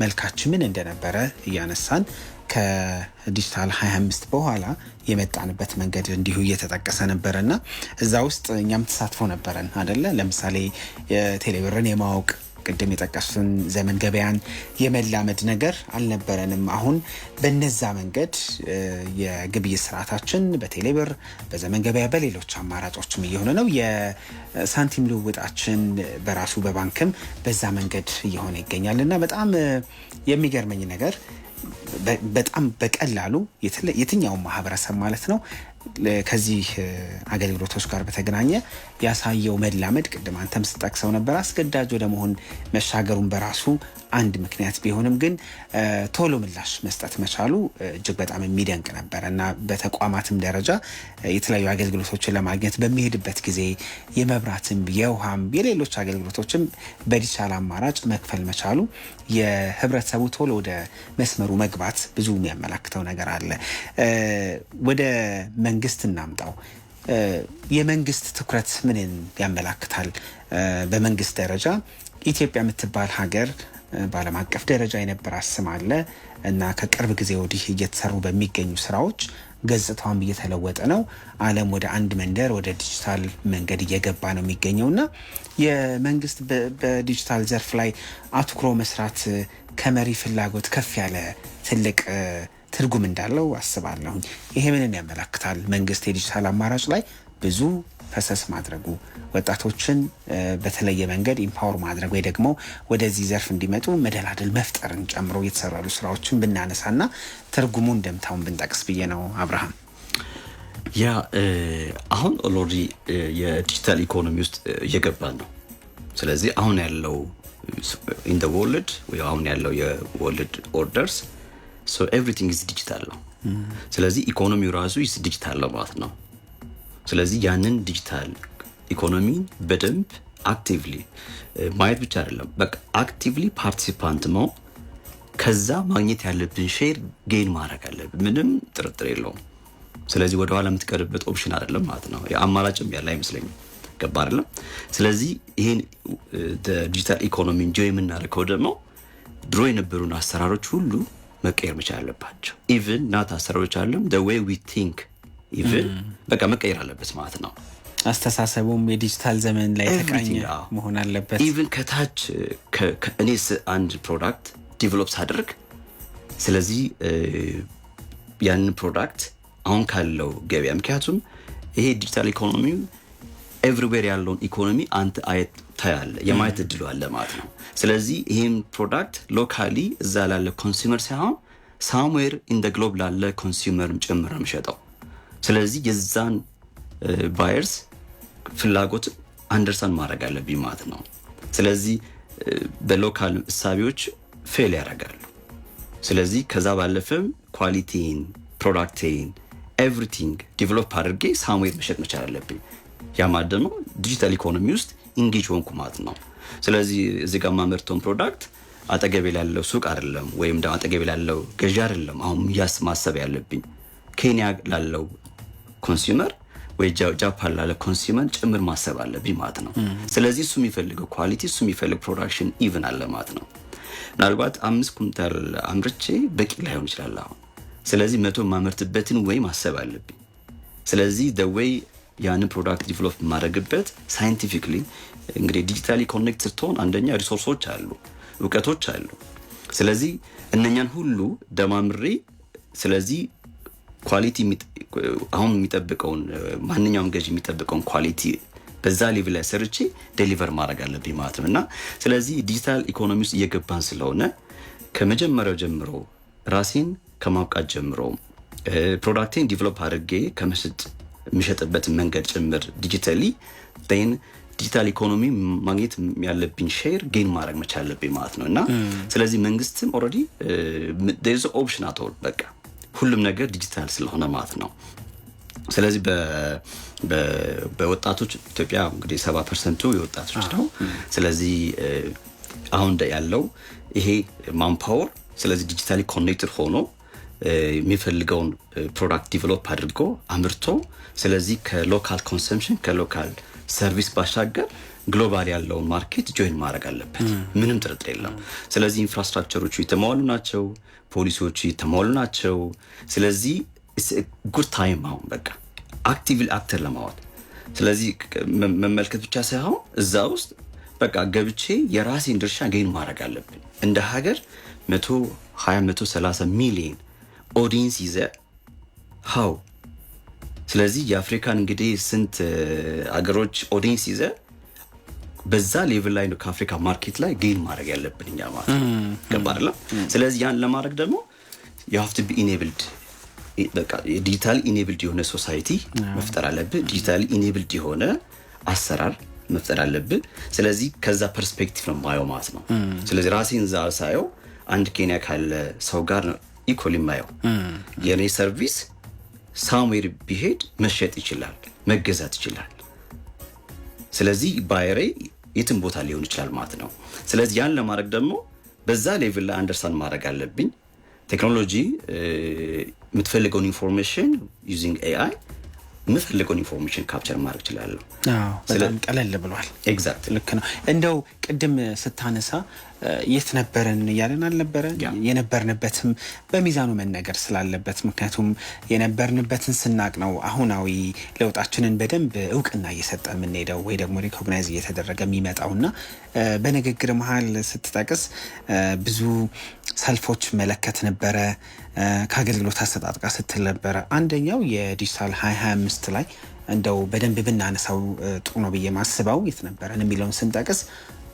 መልካችን ምን እንደነበረ እያነሳን ከዲጂታል 25 በኋላ የመጣንበት መንገድ እንዲሁ እየተጠቀሰ ነበረ እና እዛ ውስጥ እኛም ተሳትፎ ነበረን አደለ? ለምሳሌ የቴሌብርን የማወቅ፣ ቅድም የጠቀሱትን ዘመን ገበያን የመላመድ ነገር አልነበረንም። አሁን በነዛ መንገድ የግብይት ስርዓታችን በቴሌብር፣ በዘመን ገበያ፣ በሌሎች አማራጮችም እየሆነ ነው። የሳንቲም ልውውጣችን በራሱ በባንክም በዛ መንገድ እየሆነ ይገኛል እና በጣም የሚገርመኝ ነገር በጣም በቀላሉ የትኛውን ማህበረሰብ ማለት ነው ከዚህ አገልግሎቶች ጋር በተገናኘ ያሳየው መላመድ ቅድም አንተም ስጠቅሰው ነበር፣ አስገዳጅ ወደ መሆን መሻገሩን በራሱ አንድ ምክንያት ቢሆንም ግን ቶሎ ምላሽ መስጠት መቻሉ እጅግ በጣም የሚደንቅ ነበር እና በተቋማትም ደረጃ የተለያዩ አገልግሎቶችን ለማግኘት በሚሄድበት ጊዜ የመብራትም፣ የውሃም፣ የሌሎች አገልግሎቶችም በዲጂታል አማራጭ መክፈል መቻሉ የህብረተሰቡ ቶሎ ወደ መስመሩ መግባት ብዙ የሚያመላክተው ነገር አለ። ወደ መንግስት እናምጣው። የመንግስት ትኩረት ምንን ያመላክታል? በመንግስት ደረጃ ኢትዮጵያ የምትባል ሀገር በዓለም አቀፍ ደረጃ የነበራት ስም አለ እና ከቅርብ ጊዜ ወዲህ እየተሰሩ በሚገኙ ስራዎች ገጽታዋም እየተለወጠ ነው። ዓለም ወደ አንድ መንደር ወደ ዲጂታል መንገድ እየገባ ነው የሚገኘው እና የመንግስት በዲጂታል ዘርፍ ላይ አትኩሮ መስራት ከመሪ ፍላጎት ከፍ ያለ ትልቅ ትርጉም እንዳለው አስባለሁኝ። ይሄ ምንን ያመላክታል? መንግስት የዲጂታል አማራጭ ላይ ብዙ ፈሰስ ማድረጉ፣ ወጣቶችን በተለየ መንገድ empower ማድረግ ወይ ደግሞ ወደዚህ ዘርፍ እንዲመጡ መደላደል መፍጠርን ጨምሮ እየተሰሩ ያሉ ስራዎችን ብናነሳና ትርጉሙ እንደምታውን ብንጠቅስ ብዬ ነው አብርሃም። Yeah፣ አሁን already የ digital economy ውስጥ እየገባን ነው። ስለዚህ አሁን ያለው in the world፣ አሁን ያለው የ world orders everything is digital ነው። ስለዚህ ኢኮኖሚው ራሱ is digital ነው ማለት ነው። ስለዚህ ያንን digital economy በደንብ actively ማየት ብቻ አይደለም፣ በቃ actively participant መሆን፣ ከዛ ማግኘት ያለብን share gain ማድረግ አለብን። ምንም ጥርጥር የለውም። ስለዚህ ወደኋላ የምትቀርበት option አይደለም ማለት ነው። አማራጭም ያለ አይመስለኝም። ገባ አይደለም? ስለዚህ ይሄን digital economy enjoy የምናደርገው ደግሞ ድሮ የነበሩን አሰራሮች ሁሉ መቀየር መቻል አለባቸው። Even not አሰራሮች አለም፣ the way we think even በቃ መቀየር አለበት ማለት ነው። አስተሳሰቡም የዲጂታል ዘመን ላይ የተቃኘ መሆን አለበት። Even ከታች እኔ አንድ product develop ሳደርግ፣ ስለዚህ ያንን product አሁን ካለው ገበያ፣ ምክንያቱም ይሄ digital economy everywhere ያለውን ኢኮኖሚ አንተ አየት ታያለህ፣ የማየት እድሉ አለ ማለት ነው። ስለዚህ ይህን product locally እዛ ላለ consumer ሳይሆን somewhere in the globe ላለ consumer ጭምር ነው የሚሸጠው። ስለዚህ የዛን buyers ፍላጎት understand ማድረግ አለብኝ ማለት ነው። ስለዚህ በ local እሳቤዎች fail ያደርጋሉ። ስለዚህ ከዛ ባለፈም quality ን፣ product ኤን፣ everything develop አድርጌ somewhere መሸጥ መቻል አለብኝ። ያ ማለት ደግሞ digital economy ውስጥ engage ሆንኩ ማለት ነው። ስለዚህ እዚህ ጋር የማመርተውን product አጠገቤ ላለው ሱቅ አይደለም ወይም ደግሞ አጠገቤ ላለው ገዢ አይደለም አሁን ያስ ማሰብ ያለብኝ፣ ኬንያ ላለው consumer ወይ ጃፓን ላለ consumer ጭምር ማሰብ አለብኝ ማለት ነው። ስለዚህ እሱ የሚፈልገው quality፣ እሱ የሚፈልግ production even አለ ማለት ነው። ምናልባት 5 ኩንታል አምርቼ በቂ ላይሆን ይችላል አሁን። ስለዚህ 100 የማመርትበትን way ማሰብ አለብኝ። ስለዚህ the way ያንን product develop የማደርግበት scientifically፣ እንግዲህ digitally connect ስትሆን አንደኛ resource ኦች አሉ፣ እውቀቶች አሉ። ስለዚህ እነኛን ሁሉ ደማምሬ፣ ስለዚህ quality አሁን የሚጠብቀውን፣ ማንኛውም ገዢ የሚጠብቀውን quality በዛ level ላይ ሰርቼ deliver ማድረግ አለብኝ ማለት ነው። እና ስለዚህ digital economy ውስጥ እየገባን ስለሆነ ከመጀመሪያው ጀምሮ ራሴን ከማብቃት ጀምሮ፣ product ኤን develop አድርጌ ከመሸጥ፣ የሚሸጥበትን መንገድ ጭምር digitally፣ then digital economy ማግኘት ያለብኝ share gain ማድረግ መቻል አለብኝ ማለት ነው። እና ስለዚህ መንግስትም already option አተወል፣ በቃ ሁሉም ነገር ዲጂታል ስለሆነ ማለት ነው። ስለዚህ በወጣቶች ኢትዮጵያ እንግዲህ 70% ኡ የወጣቶች ነው። ስለዚህ አሁን ያለው ይሄ manpower ስለዚህ digitally connected ሆኖ የሚፈልገውን product develop አድርጎ አምርቶ፣ ስለዚህ ከ local consumption፣ ከ local service ባሻገር global ያለውን market join ማድረግ አለበት። ምንም ጥርጥር የለም። ስለዚህ infrastructure ኦቹ የተሟሉ ናቸው፣ ፖሊሲዎቹ የተሟሉ ናቸው። ስለዚህ good time አሁን በቃ actively actor ለማዋል፣ ስለዚህ መመልከት ብቻ ሳይሆን እዛ ውስጥ በቃ ገብቼ የራሴን ድርሻ gain ማድረግ አለብን። እንደ ሀገር 120 130 ሚሊዮን audience ይዘ how፣ ስለዚህ የአፍሪካን እንግዲህ ስንት አገሮች audience ይዘ በዛ level ላይ ነው ከአፍሪካ market ላይ gain ማድረግ ያለብን እኛ ማለት ነው። ገባ አይደለም? ስለዚህ ያን ለማድረግ ደግሞ you have to be enabled፣ በቃ digital enabled የሆነ society መፍጠር አለብህ። Digital enabled የሆነ አሰራር መፍጠር አለብህ። ስለዚህ ከዛ perspective ነው የማየው ማለት ነው። ስለዚህ ራሴን እዛ ሳየው አንድ ኬንያ ካለ ሰው ጋር ነው equally የማየው። የኔ service somewhere ቢሄድ መሸጥ ይችላል፣ መገዛት ይችላል። ስለዚህ buyer ኤ የትም ቦታ ሊሆን ይችላል ማለት ነው። ስለዚህ ያን ለማድረግ ደግሞ በዛ level ላይ understand ማድረግ አለብኝ። ቴክኖሎጂ የምትፈልገውን information using AI የምፈልገውን information capture ማድረግ እችላለሁ። በጣም ቀለል ብሏል። Exactly. ልክ ነው። እንደው ቅድም ስታነሳ የት ነበረን እያለን አልነበረ? የነበርንበትም በሚዛኑ መነገር ስላለበት፣ ምክንያቱም የነበርንበትን ስናቅ ነው አሁናዊ ለውጣችንን በደንብ እውቅና እየሰጠ የምንሄደው ወይ ደግሞ recognize እየተደረገ የሚመጣው። እና በንግግር መሀል ስትጠቅስ ብዙ ሰልፎች መለከት ነበረ፣ ከአገልግሎት አሰጣጥ ጋር ስትል ነበረ። አንደኛው የዲጂታል 2025 ላይ እንደው በደንብ ብናነሳው ጥሩ ነው ብዬ ማስበው የት ነበረን የሚለውን ስንጠቅስ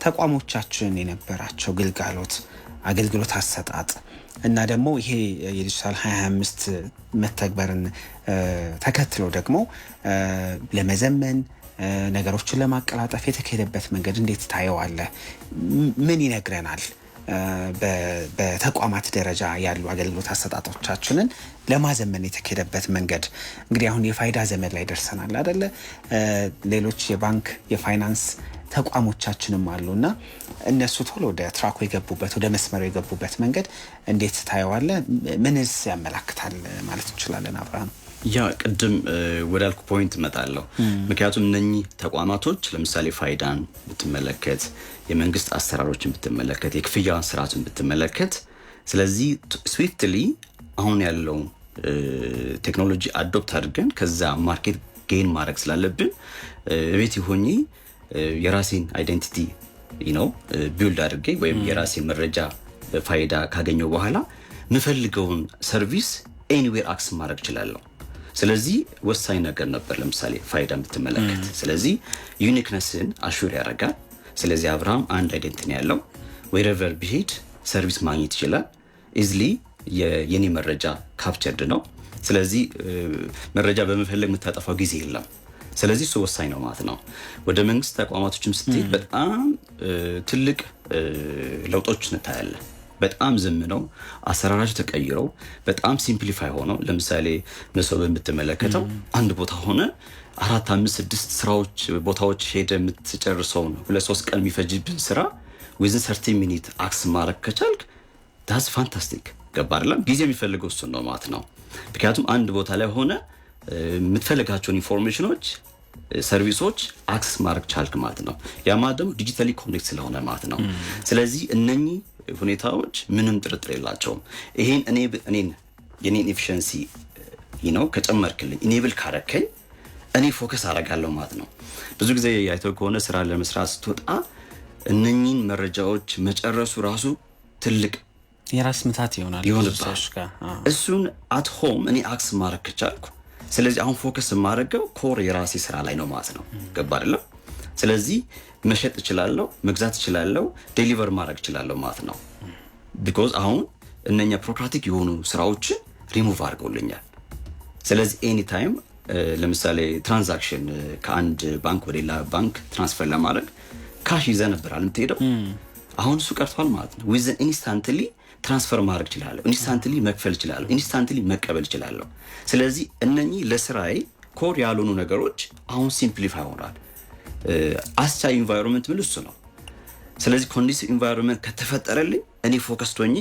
ተቋሞቻችን የነበራቸው ግልጋሎት፣ አገልግሎት አሰጣጥ እና ደግሞ ይሄ የዲጂታል 2025 መተግበርን ተከትሎ ደግሞ ለመዘመን፣ ነገሮችን ለማቀላጠፍ የተካሄደበት መንገድ እንዴት ታየዋለህ? ምን ይነግረናል? በተቋማት ደረጃ ያሉ አገልግሎት አሰጣጦቻችንን ለማዘመን የተካሄደበት መንገድ። እንግዲህ አሁን የፋይዳ ዘመን ላይ ደርሰናል አደለ? ሌሎች የባንክ፣ የፋይናንስ ተቋሞቻችንም አሉ እና እነሱ ቶሎ ወደ track ኡ የገቡበት፣ ወደ መስመሩ የገቡበት መንገድ እንዴት ታየዋለህ? ምንስ ያመላክታል ማለት እንችላለን አብርሃም? Yeah፣ ቅድም ወዳልኩ point እመጣለሁ። ምክንያቱም እነኚህ ተቋማቶች ለምሳሌ ፋይዳን ብትመለከት፣ የመንግስት አሰራሮችን ብትመለከት፣ የክፍያ ስርዓቱን ብትመለከት፣ ስለዚህ swiftly አሁን ያለው ቴክኖሎጂ adopt አድርገን ከዛ market gain ማድረግ ስላለብን ቤት ሆኜ የራሴን identity build አድርጌ ወይም የራሴን መረጃ በፋይዳ ካገኘው በኋላ የምፈልገውን service anywhere access ማድረግ እችላለሁ። ስለዚህ ወሳኝ ነገር ነበር። ለምሳሌ ፋይዳን ብትመለከት፣ ስለዚህ uniqueness ን assure ያደርጋል። ስለዚህ አብርሃም አንድ identity ያለው wherever ቢሄድ service ማግኘት ይችላል። Easily የኔ መረጃ captured ነው። ስለዚህ መረጃ በመፈለግ የምታጠፋው ጊዜ የለም። ስለዚህ እሱ ወሳኝ ነው ማለት ነው። ወደ መንግስት ተቋማቶችም ስትሄድ በጣም ትልቅ ለውጦች እንታያለን። በጣም ዘምነው፣ አሰራራቸው ተቀይረው፣ በጣም simplify ሆነው፣ ለምሳሌ መሶብን ብትመለከተው አንድ ቦታ ሆነ አራት፣ አምስት፣ ስድስት ስራዎች ቦታዎች ሄደ የምትጨርሰውን 2-3 ቀን የሚፈጅብን ስራ within 30 minute access ማድረግ ከቻልክ that's fantastic። ገባ አይደለም? ጊዜ የሚፈልገው እሱን ነው ማለት ነው። ምክንያቱም አንድ ቦታ ላይ ሆነ የምትፈልጋቸውን information ኖች፣ service ኦች access ማድረግ ቻልክ ማለት ነው። ያ ማለት ደግሞ digitally connect ስለሆነ ማለት ነው። ስለዚህ እነኚህ ሁኔታዎች ምንም ጥርጥር የላቸውም። ይሄን እኔ እኔን የኔን efficiency ከጨመርክልኝ፣ enable ካረከኝ እኔ focus አደርጋለሁ ማለት ነው። ብዙ ጊዜ አይተው ከሆነ ስራ ለመስራት ስትወጣ እነኚህን መረጃዎች መጨረሱ ራሱ ትልቅ የራስ ምታት ይሆናል ብዙ ይሆንብሃል። ሰዎች ጋር። እሱን at home እኔ access ማድረግ ከቻልኩ ስለዚህ አሁን focus የማደርገው core የራሴ ስራ ላይ ነው ማለት ነው። ገባ አይደለም? ስለዚህ መሸጥ እችላለሁ፣ መግዛት እችላለሁ፣ deliver ማድረግ እችላለሁ ማለት ነው። Because አሁን እነኛ bureaucratic የሆኑ ስራዎችን ሪሙቭ አድርገውልኛል። ስለዚህ anytime ለምሳሌ transaction ከአንድ ባንክ ወደ ሌላ ባንክ transfer ለማድረግ cash ይዘህ ነበር የምትሄደው። አሁን እሱ ቀርቷል ማለት ነው። Within instantly transfer ማድረግ እችላለሁ፣ instantly መክፈል እችላለሁ፣ instantly መቀበል እችላለሁ። ስለዚህ እነኚህ ለስራዬ core ያልሆኑ ነገሮች አሁን simplify ሆኗል። አስቻይ environment ምን እሱ ነው። ስለዚህ conducive environment ከተፈጠረልኝ እኔ focused ሆኜ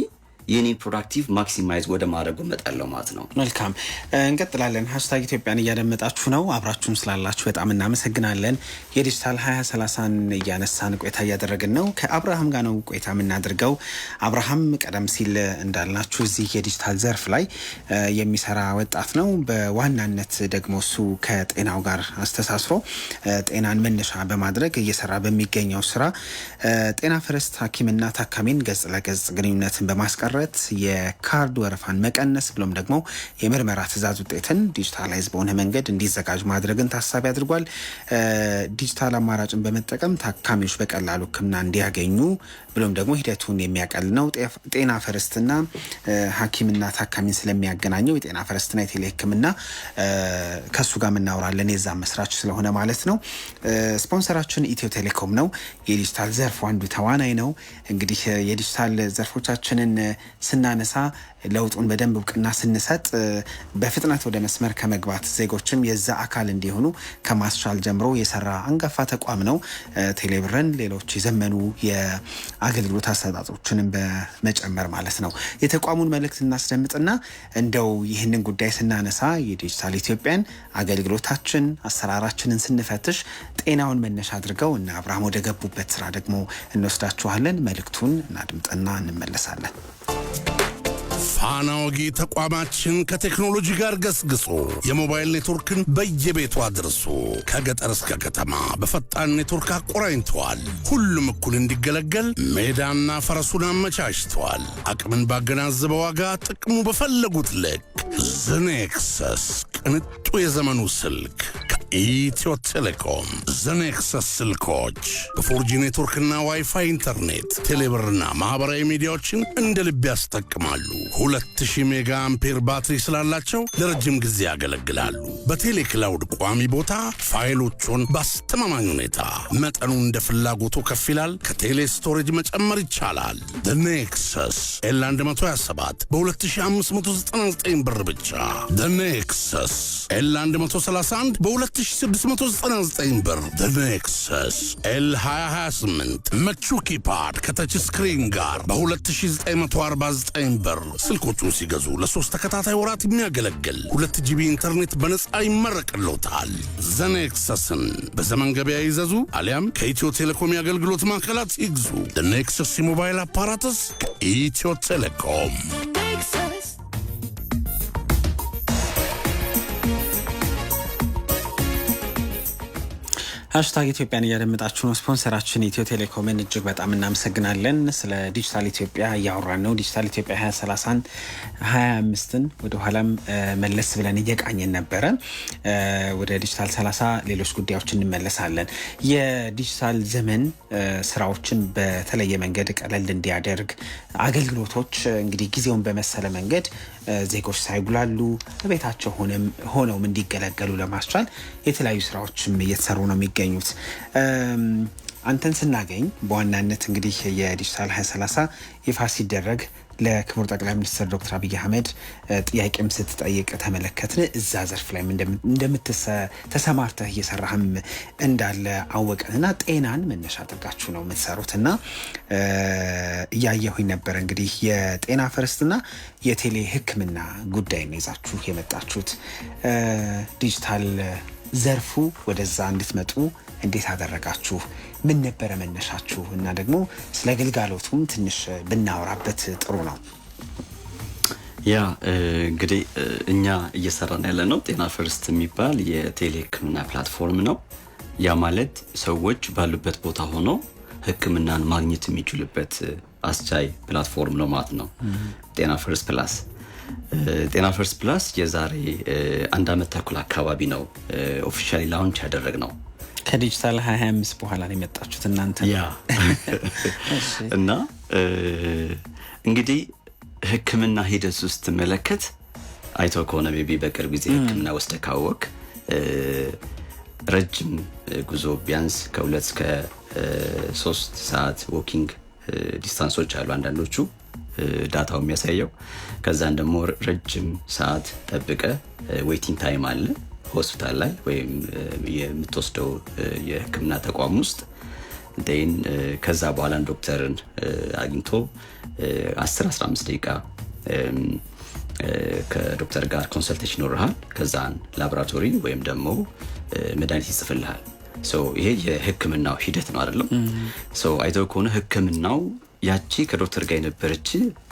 የኔን productive maximize ወደ ማድረጉ እመጣለሁ ማለት ነው። መልካም፣ እንቀጥላለን። #ኢትዮጵያን እያደመጣችሁ ነው። አብራችሁን ስላላችሁ በጣም እናመሰግናለን። የዲጂታል 2030ን እያነሳን ቆይታ እያደረግን ነው። ከአብርሃም ጋር ነው ቆይታ የምናደርገው። አብርሃም ቀደም ሲል እንዳልናችሁ እዚህ የዲጂታል ዘርፍ ላይ የሚሰራ ወጣት ነው። በዋናነት ደግሞ እሱ ከጤናው ጋር አስተሳስሮ ጤናን መነሻ በማድረግ እየሰራ በሚገኘው ስራ ጤና ፈርስት ሐኪምና ታካሚን ገጽ ለገጽ ግንኙነትን በማስቀረት የካርድ ወረፋን መቀነስ ብሎም ደግሞ የምርመራ ትዕዛዝ ውጤትን digitalize በሆነ መንገድ እንዲዘጋጅ ማድረግን ታሳቢ አድርጓል። ዲጂታል አማራጭን በመጠቀም ታካሚዎች በቀላሉ ሕክምና እንዲያገኙ ብሎም ደግሞ ሂደቱን የሚያቀል ነው። ጤና ፈርስትና ሐኪምና ታካሚን ስለሚያገናኘው የጤና ፈርስትና የቴሌ ሕክምና ከእሱ ጋር የምናወራለን፣ የዛ መስራች ስለሆነ ማለት ነው። ስፖንሰራችን ኢትዮ ቴሌኮም ነው። የዲጂታል ዘርፉ አንዱ ተዋናይ ነው። እንግዲህ የዲጂታል ዘርፎቻችንን ስናነሳ፣ ለውጡን በደንብ እውቅና ስንሰጥ፣ በፍጥነት ወደ መስመር ከመግባት ዜጎችም የዛ አካል እንዲሆኑ ከማስቻል ጀምሮ የሰራ አንጋፋ ተቋም ነው። ቴሌብርን፣ ሌሎች የዘመኑ የአገልግሎት አሰጣጦችንም በመጨመር ማለት ነው። የተቋሙን መልእክት እናስደምጥና እንደው ይህንን ጉዳይ ስናነሳ የዲጂታል ኢትዮጵያን አገልግሎታችን፣ አሰራራችንን ስንፈትሽ ጤናውን መነሻ አድርገው እና አብርሃም ወደ ገቡበት ስራ ደግሞ እንወስዳችኋለን። መልእክቱን እናድምጥና እንመለሳለን። ፋና ወጊ ተቋማችን ከቴክኖሎጂ ጋር ገስግሶ የሞባይል ኔትወርክን በየቤቱ አድርሶ ከገጠር እስከ ከተማ በፈጣን ኔትወርክ አቆራኝተዋል። ሁሉም እኩል እንዲገለገል ሜዳና ፈረሱን አመቻችተዋል። አቅምን ባገናዘበ ዋጋ ጥቅሙ በፈለጉት ልክ ዘ ኔክሰስ፣ ቅንጡ የዘመኑ ስልክ ከኢትዮ ቴሌኮም። ዘ ኔክሰስ ስልኮች በ 4G ኔትወርክና ዋይፋይ ኢንተርኔት፣ ቴሌብርና ማኅበራዊ ሚዲያዎችን እንደ ልብ ያስጠቅማሉ። 2000 ሜጋ አምፔር ባትሪ ስላላቸው ለረጅም ጊዜ ያገለግላሉ። በቴሌ cloud ቋሚ ቦታ ፋይሎቹን በአስተማማኝ ሁኔታ፣ መጠኑ እንደ ፍላጎቱ ከፍ ይላል። ከቴሌ storage መጨመር ይቻላል። ኔክሰስ L 127 በ2599 ብር ብቻ። ኔክሰስ L 131 በ2699 ብር። ኔክሰስ L 2028 ምቹ keypad ከ touch screen ጋር በ2949 ብር። ስልኮቹን ሲገዙ ለ3 ተከታታይ ወራት የሚያገለግል 2 GB ኢንተርኔት በነፃ ይመረቅሎታል። ዘኔክሰስን በዘመን ገበያ ይዘዙ አሊያም ከኢትዮ ቴሌኮም የአገልግሎት ማዕከላት ይግዙ። ኔክሰስ የሞባይል apparatus ከኢትዮ ቴሌኮም። Nexus. ሃሽታግ ኢትዮጵያን እያደመጣችሁ ነው። ስፖንሰራችን ኢትዮ ቴሌኮምን እጅግ በጣም እናመሰግናለን። ስለ ዲጂታል ኢትዮጵያ እያወራን ነው። ዲጂታል ኢትዮጵያ 2030ን 25ን ወደኋላም መለስ ብለን እየቃኘን ነበረ። ወደ ዲጂታል 30 ሌሎች ጉዳዮች እንመለሳለን። የዲጂታል ዘመን ስራዎችን በተለየ መንገድ ቀለል እንዲያደርግ፣ አገልግሎቶች እንግዲህ ጊዜውን በመሰለ መንገድ ዜጎች ሳይጉላሉ በቤታቸው ሆነውም እንዲገለገሉ ለማስቻል የተለያዩ ስራዎችም እየተሰሩ ነው የሚገኙት። አንተን ስናገኝ በዋናነት እንግዲህ የዲጂታል 2030 ይፋ ሲደረግ ለክቡር ጠቅላይ ሚኒስትር ዶክተር አብይ አህመድ ጥያቄም ስትጠይቅ ተመለከትን። እዛ ዘርፍ ላይም ተሰማርተህ እየሰራህም እንዳለ አወቅን እና ጤናን መነሻ አድርጋችሁ ነው የምትሰሩት እና እያየሁኝ ነበር፣ እንግዲህ የጤና First ና የቴሌ ሕክምና ጉዳይ ነው ይዛችሁ የመጣችሁት። ዲጂታል ዘርፉ ወደዛ እንድትመጡ እንዴት አደረጋችሁ? ምን ነበረ መነሻችሁ? እና ደግሞ ስለ ግልጋሎቱም ትንሽ ብናወራበት ጥሩ ነው። Yeah፣ እንግዲህ እኛ እየሰራን ያለ ነው ጤና First የሚባል የቴሌ ህክምና platform ነው። ያ ማለት ሰዎች ባሉበት ቦታ ሆነው ህክምናን ማግኘት የሚችሉበት አስቻይ platform ነው ማለት ነው። ጤና First Plus፣ ጤና First Plus የዛሬ አንድ ዓመት ተኩል አካባቢ ነው officially launch ያደረግነው። ከዲጂታል 2025 በኋላ ነው የመጣችሁት እናንተ። Yeah፣ እና እንግዲህ ህክምና ሂደት ውስጥ ስትመለከት፣ አይተው ከሆነ maybe በቅርብ ጊዜ ህክምና ወስደህ ካወቅ፣ ረጅም ጉዞ ቢያንስ ከ2 እስከ 3 ሰዓት walking distance ኦች አሉ አንዳንዶቹ data ው የሚያሳየው። ከዛን ደግሞ ረጅም ሰዓት ጠብቀህ waiting time አለ ሆስፒታል ላይ ወይም የምትወስደው የህክምና ተቋም ውስጥ። Then ከዛ በኋላ ዶክተርን አግኝቶ 10 15 ደቂቃ ከዶክተር ጋር consultation ይኖርሃል። ከዛን ላቦራቶሪ ወይም ደግሞ መድኃኒት ይጽፍልሃል። ይሄ የህክምናው ሂደት ነው አይደለም? አይተው ከሆነ ህክምናው ያቺ ከዶክተር ጋር የነበረች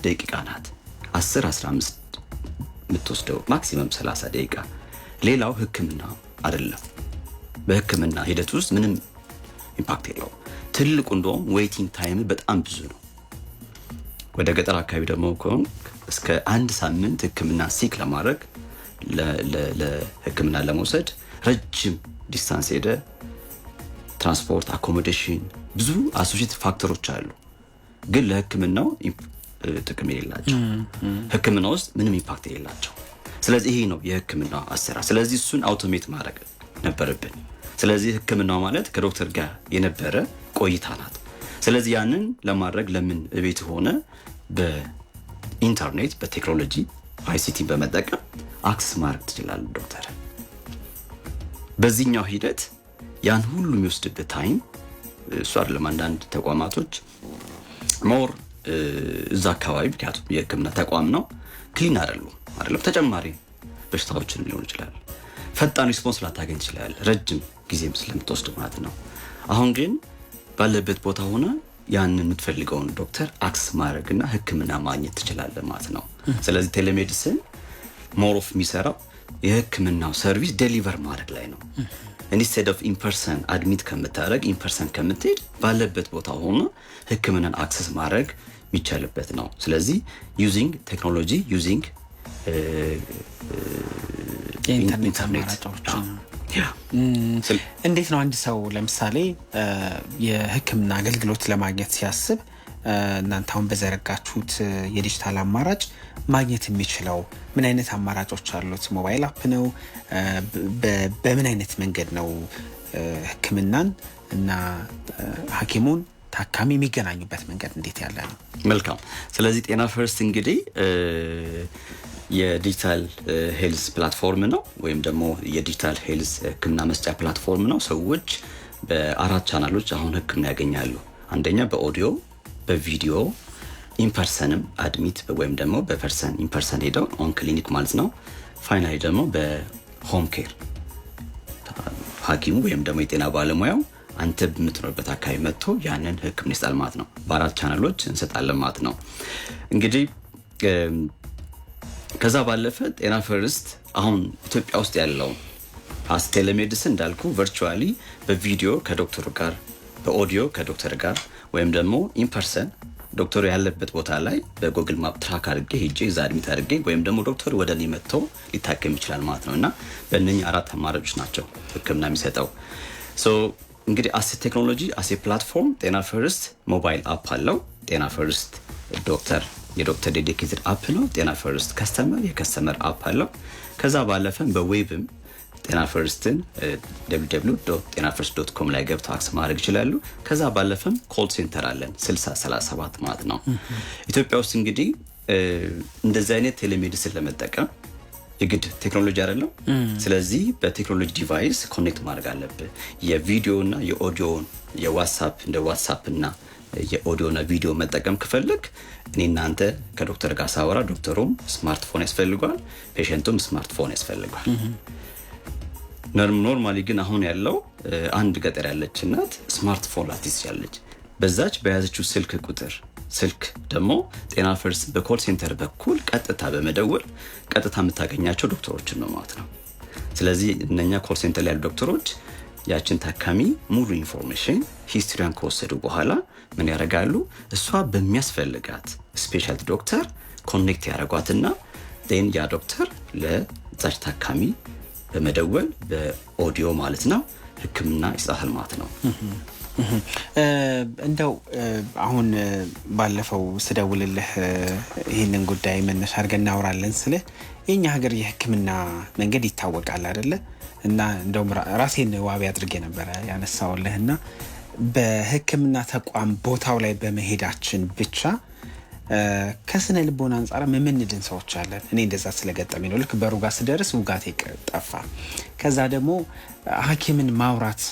ደቂቃ ናት። 10 15 የምትወስደው፣ maximum 30 ደቂቃ። ሌላው ህክምና አይደለም። በህክምና ሂደት ውስጥ ምንም impact የለውም። ትልቁ እንደውም waiting time በጣም ብዙ ነው። ወደ ገጠር አካባቢ ደግሞ ከሆንክ እስከ አንድ ሳምንት ህክምና seek ለማድረግ፣ ለህክምና ለመውሰድ ረጅም distance ሄደ፣ ትራንስፖርት፣ accommodation፣ ብዙ associated factor ኦች አሉ፣ ግን ለህክምናው ጥቅም የሌላቸው፣ ህክምና ውስጥ ምንም impact የሌላቸው። ስለዚህ ይሄ ነው የህክምናው አሰራር። ስለዚህ እሱን automate ማድረግ ነበረብን። ስለዚህ ህክምናው ማለት ከዶክተር ጋር የነበረ ቆይታ ናት። ስለዚህ ያንን ለማድረግ ለምን እቤት ሆነ በኢንተርኔት፣ በቴክኖሎጂ ICT ን በመጠቀም access ማድረግ ትችላለህ ዶክተር። በዚህኛው ሂደት ያን ሁሉ የሚወስድበት time እሱ አይደለም። አንዳንድ ተቋማቶች more እዛ አካባቢ፣ ምክንያቱም የህክምና ተቋም ነው፣ clean አይደሉም፣ አይደለም፣ ተጨማሪ በሽታዎችንም ሊሆን ይችላል። ፈጣን response ላታገኝ ትችላል፣ ረጅም ጊዜም ስለምትወስድ ማለት ነው። አሁን ግን ባለበት ቦታ ሆነ ያንን የምትፈልገውን ዶክተር access ማድረግና ሕክምና ማግኘት ትችላለህ ማለት ነው። ስለዚህ telemedicine more of የሚሰራው የሕክምናው service deliver ማድረግ ላይ ነው። Instead of in person admit ከምታደረግ፣ in person ከምትሄድ ባለበት ቦታ ሆኖ ሕክምናን access ማድረግ የሚቻልበት ነው። ስለዚህ using technology፣ using የኢንተርኔት ኢንተርኔት። አማራጮች። እንዴት ነው አንድ ሰው ለምሳሌ የህክምና አገልግሎት ለማግኘት ሲያስብ እናንተ አሁን በዘረጋችሁት የዲጂታል አማራጭ ማግኘት የሚችለው? ምን አይነት አማራጮች አሉት? Mobile app ነው? በምን አይነት መንገድ ነው ህክምናን እና ሐኪሙን ታካሚ የሚገናኙበት መንገድ እንዴት ያለ ነው? መልካም። ስለዚህ ጤና ፈርስት እንግዲህ የ digital health platform ነው ወይም ደግሞ የ digital health ህክምና መስጫ platform ነው። ሰዎች በአራት ቻናሎች አሁን ህክምና ያገኛሉ። አንደኛ በኦዲዮ፣ በቪዲዮ፣ in person ም admit ወይም ደግሞ በ person in person ሄደው on clinic ማለት ነው። Finally ደግሞ በ home care ሐኪሙ ወይም ደግሞ የጤና ባለሙያው አንተ በምትኖርበት አካባቢ መጥቶ ያንን ህክምና ይሰጣል ማለት ነው። በአራት ቻናሎች እንሰጣለን ማለት ነው። እንግዲህ ከዛ ባለፈ ጤና ፈርስት አሁን ኢትዮጵያ ውስጥ ያለው as telemedicine እንዳልኩ virtually በቪዲዮ ከዶክተሩ ጋር፣ በኦዲዮ ከዶክተር ጋር ወይም ደግሞ in person ዶክተሩ ያለበት ቦታ ላይ በ Google Map track አድርጌ ሄጄ እዛ admit አድርጌ ወይም ደግሞ ዶክተሩ ወደ እኔ መጥቶ ሊታከም ይችላል ማለት ነው። እና በእነኚህ አራት አማራጮች ናቸው ህክምና የሚሰጠው። So እንግዲህ as a technology፣ as a platform ጤና ፈርስት mobile app አለው። ጤና ፈርስት ዶክተር የዶክተር dedicated app ነው። ጤና ፈርስት customer የ customer app አለው። ከዛ ባለፈም በ web ም ጤና ፈርስትን ጤና ፈርስት.com ላይ ገብተው access ማድረግ ይችላሉ። ከዛ ባለፈም call center አለን 6037 ማለት ነው። ኢትዮጵያ ውስጥ እንግዲህ እንደዚህ አይነት telemedicine ለመጠቀም የግድ ቴክኖሎጂ አይደለም። ስለዚህ በቴክኖሎጂ device connect ማድረግ አለብህ። የቪዲዮ እና የኦዲዮን የዋትሳፕ እንደ ዋትሳፕ እና የኦዲዮ እና ቪዲዮ መጠቀም ከፈለግክ እኔ እናንተ ከዶክተር ጋር ሳወራ ዶክተሩም ስማርትፎን ያስፈልገዋል፣ patient ኡም smartphone ያስፈልገዋል። Normally ግን አሁን ያለው አንድ ገጠር ያለች እናት ስማርትፎን ላትይዝ ትችላለች። በዛች በያዘችው ስልክ ቁጥር ስልክ ደግሞ ጤና ፈርስት በ call center በኩል ቀጥታ በመደወል ቀጥታ የምታገኛቸው ዶክተሮችን ነው ማለት ነው። ስለዚህ እነኛ call center ላይ ያሉ ዶክተሮች ያችን ታካሚ ሙሉ information history ዋን ከወሰዱ በኋላ ምን ያደርጋሉ? እሷ በሚያስፈልጋት specialty ዶክተር connect ያደርጓትና then ያ ዶክተር ለዛች ታካሚ በመደወል በኦዲዮ ማለት ነው ሕክምና ይሰጣታል ማለት ነው። እንደው አሁን ባለፈው ስደውልልህ ይህንን ጉዳይ መነሻ አድርገን እናወራለን ስልህ የኛ ሀገር የሕክምና መንገድ ይታወቃል አይደለ? እና እንደውም ራሴን ዋቢ አድርጌ ነበረ ያነሳውልህ እና በሕክምና ተቋም ቦታው ላይ በመሄዳችን ብቻ ከስነ ልቦና አንጻር የምንድን ሰዎች አለን። እኔ እንደዛ ስለገጠመኝ ነው። ልክ በሩ ጋር ስደርስ ውጋቴ ጠፋ። ከዛ ደግሞ ሐኪምን ማውራት፣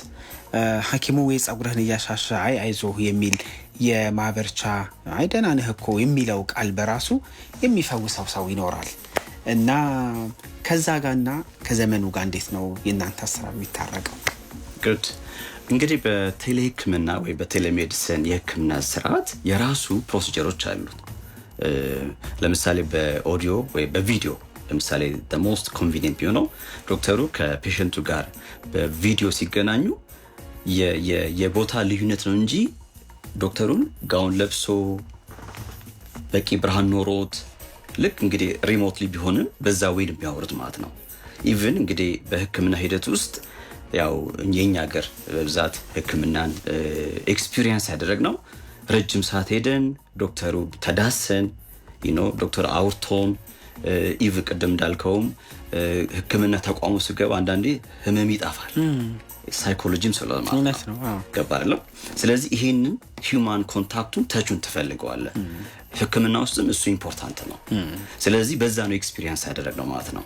ሐኪሙ ወይ ጸጉርህን እያሻሸ አይ አይዞህ የሚል የማበርቻ፣ አይ ደህና ነህ እኮ የሚለው ቃል በራሱ የሚፈውሰው ሰው ይኖራል። እና ከዛ ጋርና ከዘመኑ ጋር እንዴት ነው የእናንተ አሰራር የሚታረቀው? Good። እንግዲህ በ tele ህክምና ወይ በ telemedicine የህክምና ስርዓት የራሱ procedure ኦች አሉት። ለምሳሌ በኦዲዮ ወይ በቪዲዮ ለምሳሌ most convenient ቢሆነው ዶክተሩ ከ patient ኡ ጋር በቪዲዮ ሲገናኙ የቦታ ልዩነት ነው እንጂ ዶክተሩን ጋውን ለብሶ በቂ ብርሃን ኖሮት ልክ እንግዲህ remotely ቢሆንም በዛ way ነው የሚያወሩት ማለት ነው። Even እንግዲህ በህክምና ሂደት ውስጥ ያው የኛ ሀገር በብዛት ህክምናን experience ያደረግነው ረጅም ሰዓት ሄደን ዶክተሩ ተዳሰን ዶክተር አውርቶን even ቅድም እንዳልከውም ህክምና ተቋሙ ስገባ አንዳንዴ ህመም ይጠፋል። ሳይኮሎጂም ስለሆነ ማለት እውነት ነው። ገባ አይደለም? ስለዚህ ይሄንን human contact ኡን touch ኡን ትፈልገዋለህ። ህክምና ውስጥም እሱ important ነው። ስለዚህ በዛ ነው experience ያደረግነው ማለት ነው።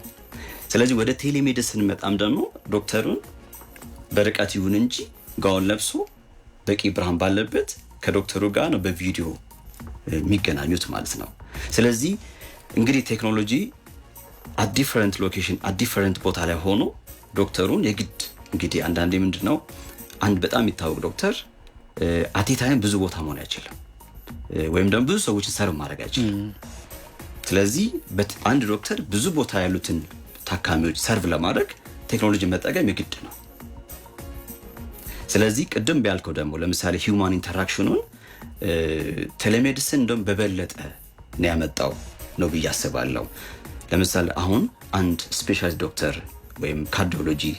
ስለዚህ ወደ telemedicine ስንመጣም ደግሞ ዶክተሩን በርቀት ይሁን እንጂ ጋውን ለብሶ በቂ ብርሃን ባለበት ከዶክተሩ ጋር ነው በቪዲዮ የሚገናኙት ማለት ነው። ስለዚህ እንግዲህ ቴክኖሎጂ at different location፣ at different ቦታ ላይ ሆኖ ዶክተሩን የግድ እንግዲህ አንዳንዴ ምንድን ነው አንድ በጣም የሚታወቅ ዶክተር At a time ብዙ ቦታ መሆን አይችልም፣ ወይም ደግሞ ብዙ ሰዎችን serve ማድረግ አይችልም። ስለዚህ አንድ ዶክተር ብዙ ቦታ ያሉትን ታካሚዎች serve ለማድረግ ቴክኖሎጂ መጠቀም የግድ ነው። ስለዚህ ቅድም ባልከው ደግሞ ለምሳሌ human interaction ኑን telemedicine እንደውም በበለጠ ነው ያመጣው ነው ብዬ አስባለሁ። ለምሳሌ አሁን አንድ specialist ዶክተር ወይም cardiology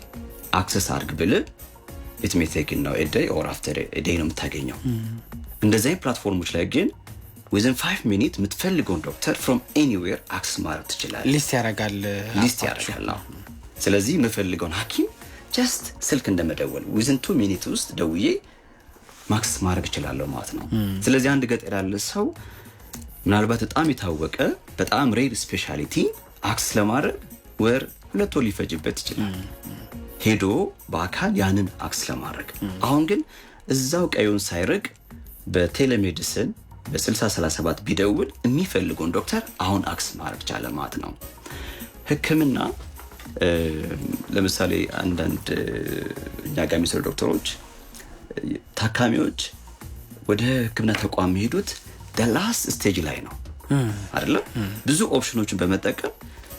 access አድርግ ብል it may take a day or after a day ነው የምታገኘው። እንደዚህ አይነት platform ኦች ላይ ግን within 5 minute የምትፈልገውን ዶክተር from anywhere access ማድረግ ትችላለህ። List ያደርጋል። List ያደርጋል። አዎ። ስለዚህ የምፈልገውን ሐኪም just ስልክ እንደመደወል within 2 minute ውስጥ ደውዬ access ማድረግ እችላለሁ ማለት ነው። ስለዚህ አንድ ገጠር ያለ ሰው ምናልባት በጣም የታወቀ በጣም rare specialty access ለማድረግ ወር 2 ወር ሊፈጅበት ይችላል ሄዶ በአካል ያንን access ለማድረግ። አሁን ግን እዛው ቀዩን ሳይርቅ በ telemedicine በ6037 ቢደውል የሚፈልገውን ዶክተር አሁን access ማድረግ ቻለ ማለት ነው። ሕክምና ለምሳሌ አንዳንድ እኛ ጋር የሚሰሩ ዶክተሮች ታካሚዎች ወደ ሕክምና ተቋም የሚሄዱት last stage ላይ ነው አይደለም። ብዙ option ኖችን በመጠቀም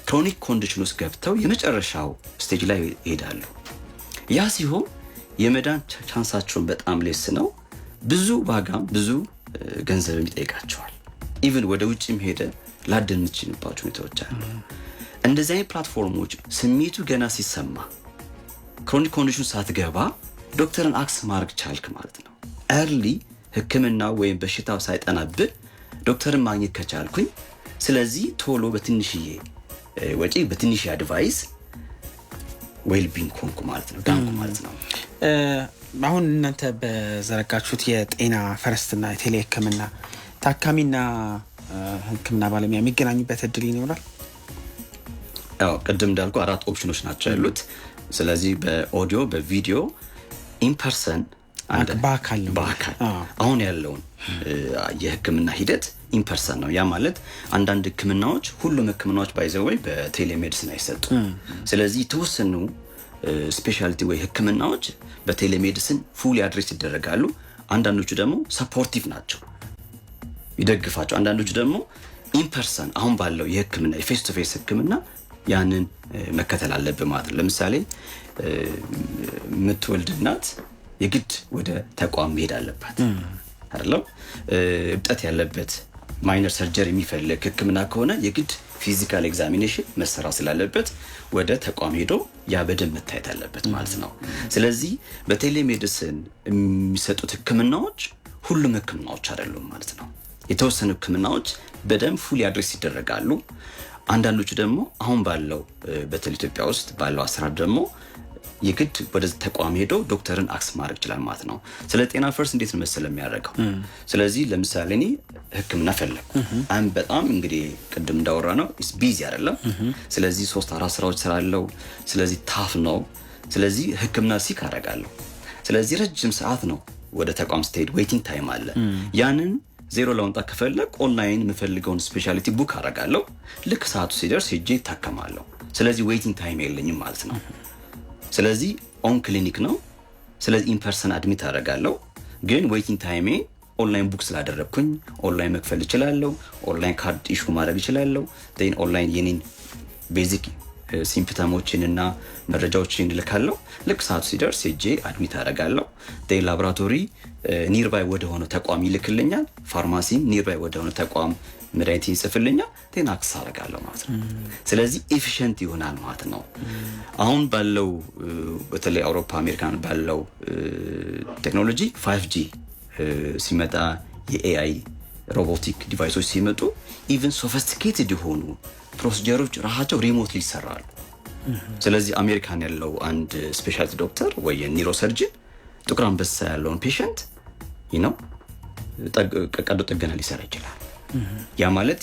chronic condition ውስጥ ገብተው የመጨረሻው stage ላይ ይሄዳሉ። ያ ሲሆን የመዳን chance ኣቸውን በጣም less ነው። ብዙ ዋጋም ብዙ ገንዘብም ይጠይቃቸዋል። Even ወደ ውጭም ሄደ ላድን የምትችልባቸው ሁኔታዎች አሉ። እንደዚህ አይነት platform ኦች ስሜቱ ገና ሲሰማ chronic condition ሳትገባ ዶክተርን access ማድረግ ቻልክ ማለት ነው። Early ህክምና ወይም በሽታው ሳይጠናብህ ዶክተርን ማግኘት ከቻልኩኝ፣ ስለዚህ ቶሎ በትንሽዬ ወጪ በትንሽ advice well-being ሆንኩ ማለት ነው፣ ዳንኩ ማለት ነው። አሁን እናንተ በዘረጋችሁት የጤና First ና የቴሌ ህክምና ታካሚና ህክምና ባለሙያ የሚገናኙበት እድል ይኖራል? ያው ቅድም እንዳልኩ አራት option ኖች ናቸው ያሉት። ስለዚህ በ audio፣ በቪዲዮ፣ in person። በአካል ነው። በአካል። አሁን ያለውን የህክምና ሂደት in person ነው። ያ ማለት አንዳንድ ህክምናዎች፣ ሁሉም ህክምናዎች by the way በ telemedicine አይሰጡም። ስለዚህ የተወሰኑ specialty ወይ ህክምናዎች በ telemedicine fully address ይደረጋሉ። አንዳንዶቹ ደግሞ supportive ናቸው፣ ይደግፋቸው። አንዳንዶቹ ደግሞ in person አሁን ባለው የህክምና የ face to face ህክምና ያንን መከተል አለብህ ማለት ነው። ለምሳሌ የምትወልድ እናት የግድ ወደ ተቋም መሄድ አለባት አይደለም? እብጠት ያለበት minor surgery የሚፈልግ ህክምና ከሆነ የግድ physical examination መሰራት ስላለበት ወደ ተቋም ሄዶ ያ በደንብ መታየት አለበት ማለት ነው። ስለዚህ በ telemedicine የሚሰጡት ህክምናዎች ሁሉም ህክምናዎች አይደሉም ማለት ነው። የተወሰኑ ህክምናዎች በደንብ fully address ይደረጋሉ። አንዳንዶቹ ደግሞ አሁን ባለው በተለይ ኢትዮጵያ ውስጥ ባለው አሰራር ደግሞ የግድ ወደ ተቋም ሄዶ ዶክተርን access ማድረግ ይችላል ማለት ነው። ስለ ጤና First እንዴት ነው መሰለ የሚያደርገው? ስለዚህ ለምሳሌ እኔ ህክምና ፈለግኩ። አሁን በጣም እንግዲህ ቅድም እንዳወራነው busy አይደለም። ስለዚህ ሶስት አራት ስራዎች ስራለው። ስለዚህ tough ነው። ስለዚህ ህክምና seek አደርጋለሁ። ስለዚህ ረጅም ሰዓት ነው ወደ ተቋም ስትሄድ waiting time አለ። ያንን ዜሮ ለማምጣት ከፈለግ ኦንላይን የምፈልገውን specialty book አደርጋለሁ። ልክ ሰዓቱ ሲደርስ ሄጄ ይታከማለሁ። ስለዚህ waiting time የለኝም ማለት ነው። ስለዚህ own clinic ነው። ስለዚህ in person admit አደርጋለሁ። ግን waiting time ኤ online book ስላደረግኩኝ ኦንላይን መክፈል እችላለሁ። Online card issue ማድረግ እችላለሁ። Then online የኔን basic symptom ኦችን እና መረጃዎችን እልካለሁ። ልክ ሰዓቱ ሲደርስ ሄጄ admit አደርጋለሁ። Then ላቦራቶሪ nearby ወደሆነ ተቋም ይልክልኛል። ፋርማሲም nearby ወደሆነ ተቋም መድኃኒት ይጽፍልኛል። Then access አደርጋለሁ ማለት ነው። ስለዚህ efficient ይሆናል ማለት ነው። አሁን ባለው በተለይ አውሮፓ አሜሪካን ባለው ቴክኖሎጂ 5G ሲመጣ የ AI robotic device ኦች ሲመጡ even sophisticated የሆኑ procedure ኦች ራሳቸው remotely ይሰራሉ። ስለዚህ አሜሪካን ያለው አንድ specialty ዶክተር ወይ neurosurgeon ጥቁር አንበሳ ያለውን patient ነው ቀዶ ጥገና ሊሰራ ይችላል። ያ ማለት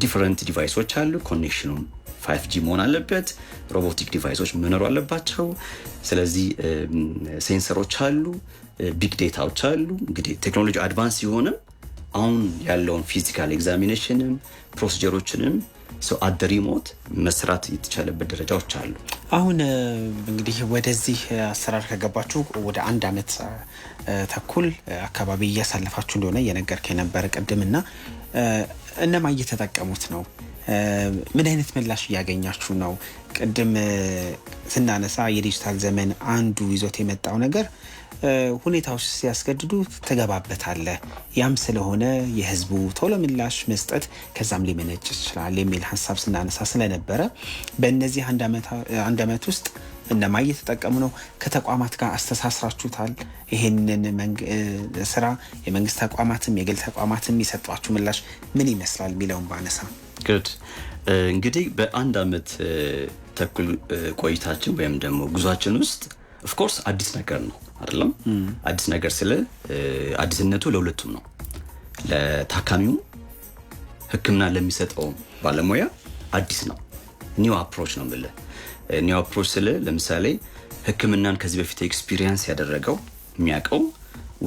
different device ኦች አሉ። Connection ኑም 5G መሆን አለበት። Robotic device ኦች መኖር አለባቸው። ስለዚህ sensor ኦች አሉ፣ big data ዎች አሉ። እንግዲህ ቴክኖሎጂ advance ሲሆንም አሁን ያለውን physical examination ም procedure ኦችንም so at remote መስራት የተቻለበት ደረጃዎች አሉ። አሁን እንግዲህ ወደዚህ አሰራር ከገባችሁ ወደ አንድ አመት ተኩል አካባቢ እያሳለፋችሁ እንደሆነ እየነገርከኝ የነበረ ቅድም እና እነማ እየተጠቀሙት ነው? ምን አይነት ምላሽ እያገኛችሁ ነው? ቅድም ስናነሳ የዲጂታል ዘመን አንዱ ይዞት የመጣው ነገር ሁኔታዎች ሲያስገድዱ ትገባበታለህ። ያም ስለሆነ የህዝቡ ቶሎ ምላሽ መስጠት ከዛም ሊመነጭ ይችላል የሚል ሀሳብ ስናነሳ ስለነበረ በእነዚህ አንድ ዓመት ውስጥ እነማ እየተጠቀሙ ነው? ከተቋማት ጋር አስተሳስራችሁታል? ይሄንን ስራ የመንግስት ተቋማትም የግል ተቋማትም የሰጧችሁ ምላሽ ምን ይመስላል የሚለውን ባነሳ። Good። እንግዲህ በአንድ አመት ተኩል ቆይታችን ወይም ደግሞ ጉዟችን ውስጥ of course አዲስ ነገር ነው አይደለም። አዲስ ነገር ስለ አዲስነቱ ለሁለቱም ነው። ለታካሚው፣ ሕክምና ለሚሰጠው ባለሙያ አዲስ ነው። New approach ነው የምልህ። New approach ስለ ለምሳሌ ሕክምናን ከዚህ በፊት experience ያደረገው፣ የሚያውቀው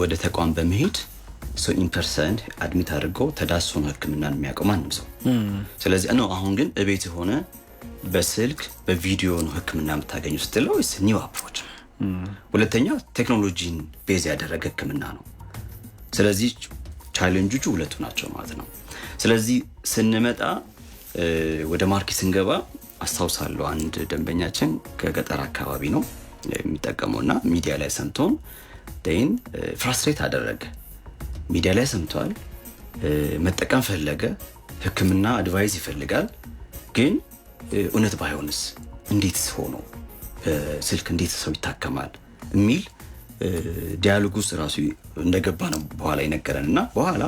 ወደ ተቋም በመሄድ ሰው in person admit አድርገው ተዳሶ ነው ሕክምናን የሚያውቀው ማንም ሰው። ስለዚህ ነው አሁን ግን እቤት የሆነ በስልክ በቪዲዮ ነው ሕክምና የምታገኙ ስትለው new approach። ሁለተኛ ቴክኖሎጂን base ያደረገ ሕክምና ነው። ስለዚህ challenge ኦቹ ሁለቱ ናቸው ማለት ነው። ስለዚህ ስንመጣ ወደ market ስንገባ አስታውሳለሁ አንድ ደንበኛችን ከገጠር አካባቢ ነው የሚጠቀመው እና ሚዲያ ላይ ሰምቶን then frustrate አደረገ። ሚዲያ ላይ ሰምቷል፣ መጠቀም ፈለገ፣ ህክምና advice ይፈልጋል። ግን እውነት ባይሆንስ፣ እንዴትስ ሆኖ በስልክ እንዴት ሰው ይታከማል የሚል dialogue ውስጥ ራሱ እንደገባ ነው በኋላ የነገረን። እና በኋላ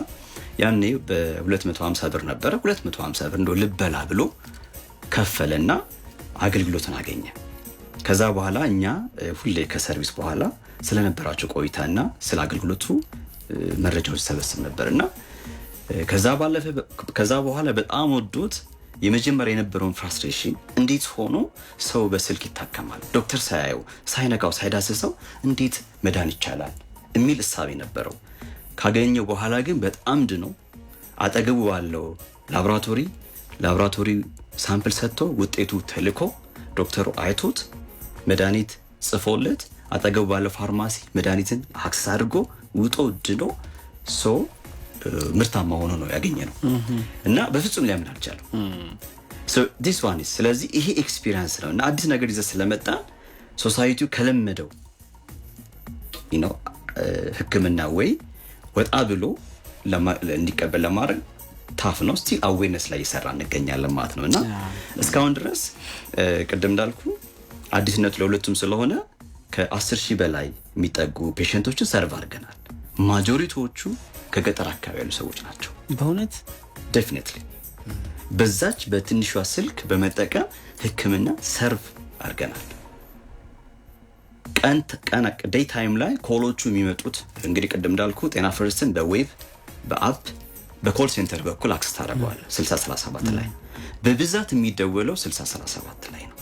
ያኔ በ250 ብር ነበረ። 250 ብር እንደ ልበላ ብሎ ከፈለና አገልግሎትን አገኘ። ከዛ በኋላ እኛ ሁሌ ከ service በኋላ ስለነበራቸው ቆይታና ስለ አገልግሎቱ መረጃዎች ሰበስብ ነበር። እና ከዛ ባለፈ ከዛ በኋላ በጣም ወዶት የመጀመሪያ የነበረውን frustration፣ እንዴት ሆኖ ሰው በስልክ ይታከማል፣ ዶክተር ሳያየው፣ ሳይነካው፣ ሳይዳስሰው እንዴት መዳን ይቻላል የሚል እሳቤ ነበረው። ካገኘው በኋላ ግን በጣም ድኖ አጠገቡ ባለው ላቦራቶሪ sample ሰጥቶ ውጤቱ ተልኮ ዶክተሩ አይቶት መድኃኒት ጽፎለት አጠገቡ ባለው ፋርማሲ መድኃኒትን access አድርጎ ውጦ ድኖ so ምርታማ ሆኖ ነው ያገኘነው እና በፍጹም ሊያምን አልቻለም። This one፣ ስለዚህ ይሄ experience ነው እና አዲስ ነገር ይዘህ ስለመጣ society ው ከለመደው ሕክምና ወይ ወጣ ብሎ እንዲቀበል ለማድረግ tough ነው። Still awareness ላይ እየሰራ እንገኛለን ማለት ነው። እና እስካሁን ድረስ ቅድም እንዳልኩ አዲስነቱ ለሁለቱም ስለሆነ ከ10,000 በላይ የሚጠጉ patient ኦችን serve አድርገናል። Majority ዎቹ ከገጠር አካባቢ ያሉ ሰዎች ናቸው። በእውነት? Definitely። በዛች በትንሿ ስልክ በመጠቀም ህክምና serve አድርገናል። ቀን ቀን day time ላይ call ኦቹ የሚመጡት እንግዲህ ቅድም እንዳልኩ ጤና ፈርስትን በ web፣ በ app፣ በ call center በኩል access ታደርገዋለህ። 6037 ላይ በብዛት የሚደወለው 6037 ላይ ነው።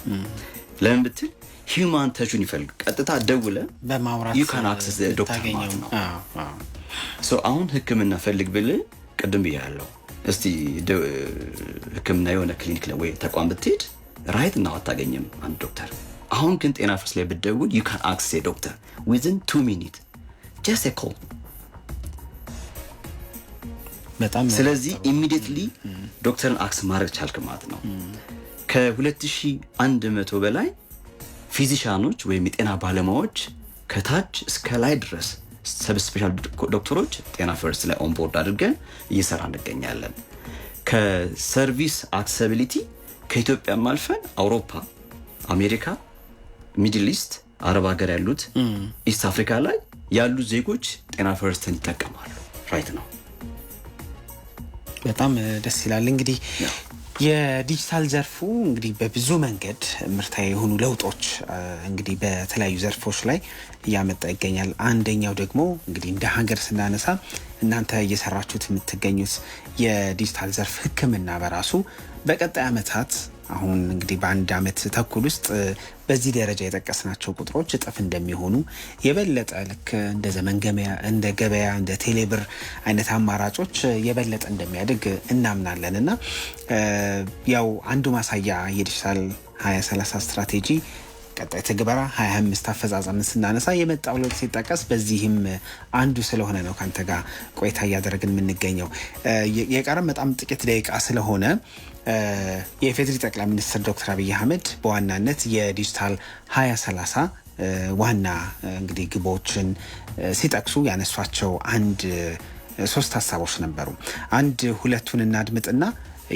ለምን ብትል human touch ኡን ይፈልግ፣ ቀጥታ ደውለ በማውራት you can access ዶክተር ማለት ነው። አዎ። So አሁን ህክምና ፈልግ ብል ቅድም ብያለሁ። እስቲ ህክምና የሆነ ክሊኒክ ላይ ወይ ተቋም ብትሄድ right now አታገኝም አንድ ዶክተር። አሁን ግን ጤና ፈርስት ላይ ብትደውል you can access doctor within 2 minute, just call። በጣም ስለዚህ immediately ዶክተርን access ማድረግ ቻልክ ማለት ነው። ከ2100 በላይ physician ኦች ወይም የጤና ባለሙያዎች ከታች እስከ ላይ ድረስ sub special ዶክተሮች ጤና ፈርስት ላይ onboard አድርገን እየሰራ እንገኛለን። ከ service accessibility ከኢትዮጵያም አልፈን አውሮፓ፣ አሜሪካ፣ Middle East፣ አረብ ሀገር ያሉት፣ East Africa ላይ ያሉ ዜጎች ጤና ፈርስትን ይጠቀማሉ right now። በጣም ደስ ይላል። እንግዲህ የዲጂታል ዘርፉ እንግዲህ በብዙ መንገድ ምርታዊ የሆኑ ለውጦች እንግዲህ በተለያዩ ዘርፎች ላይ እያመጣ ይገኛል። አንደኛው ደግሞ እንግዲህ እንደ ሀገር ስናነሳ እናንተ እየሰራችሁት የምትገኙት የዲጂታል ዘርፍ ሕክምና በራሱ በቀጣይ ዓመታት አሁን እንግዲህ በአንድ ዓመት ተኩል ውስጥ በዚህ ደረጃ የጠቀስናቸው ቁጥሮች እጥፍ እንደሚሆኑ፣ የበለጠ ልክ እንደ ዘመን ገበያ፣ እንደ ገበያ፣ እንደ ቴሌብር አይነት አማራጮች የበለጠ እንደሚያድግ እናምናለን። እና ያው አንዱ ማሳያ የዲጂታል 2030 ስትራቴጂ ቀጣይ ትግበራ 25 አፈጻጸምን ስናነሳ የመጣው ለውጥ ሲጠቀስ በዚህም አንዱ ስለሆነ ነው ከአንተ ጋር ቆይታ እያደረግን የምንገኘው። የቀረም በጣም ጥቂት ደቂቃ ስለሆነ የኢፌዴሪ ጠቅላይ ሚኒስትር ዶክተር አብይ አህመድ በዋናነት የዲጂታል 2030 ዋና እንግዲህ ግቦችን ሲጠቅሱ ያነሷቸው አንድ ሶስት ሀሳቦች ነበሩ። አንድ ሁለቱን እናድምጥና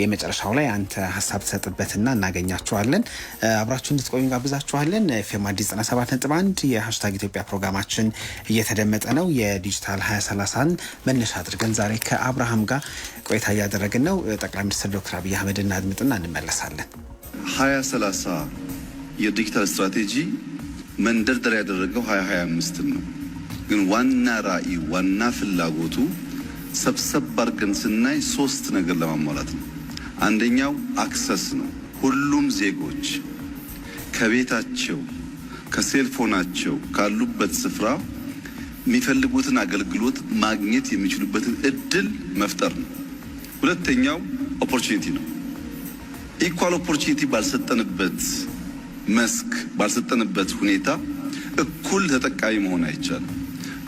የመጨረሻው ላይ አንተ ሀሳብ ትሰጥበትና እናገኛችኋለን። አብራችሁ እንድትቆዩ ጋብዛችኋለን። ኤፍኤም አዲስ 97.1 የ#ኢትዮጵያ ፕሮግራማችን እየተደመጠ ነው። የዲጂታል 2030ን መነሻ አድርገን ዛሬ ከአብርሃም ጋር ቆይታ እያደረግን ነው። ጠቅላይ ሚኒስትር ዶክተር አብይ አህመድ እናድምጥና እንመለሳለን። 2030 የዲጂታል ስትራቴጂ መንደርደሪያ ያደረገው 2025 ነው። ግን ዋና ራዕዩ፣ ዋና ፍላጎቱ ሰብሰብ አድርገን ስናይ ሶስት ነገር ለማሟላት ነው። አንደኛው access ነው። ሁሉም ዜጎች ከቤታቸው፣ ከ cell phone ኣቸው፣ ካሉበት ስፍራ የሚፈልጉትን አገልግሎት ማግኘት የሚችሉበትን እድል መፍጠር ነው። ሁለተኛው opportunity ነው። Equal opportunity ባልሰጠንበት መስክ፣ ባልሰጠንበት ሁኔታ እኩል ተጠቃሚ መሆን አይቻልም።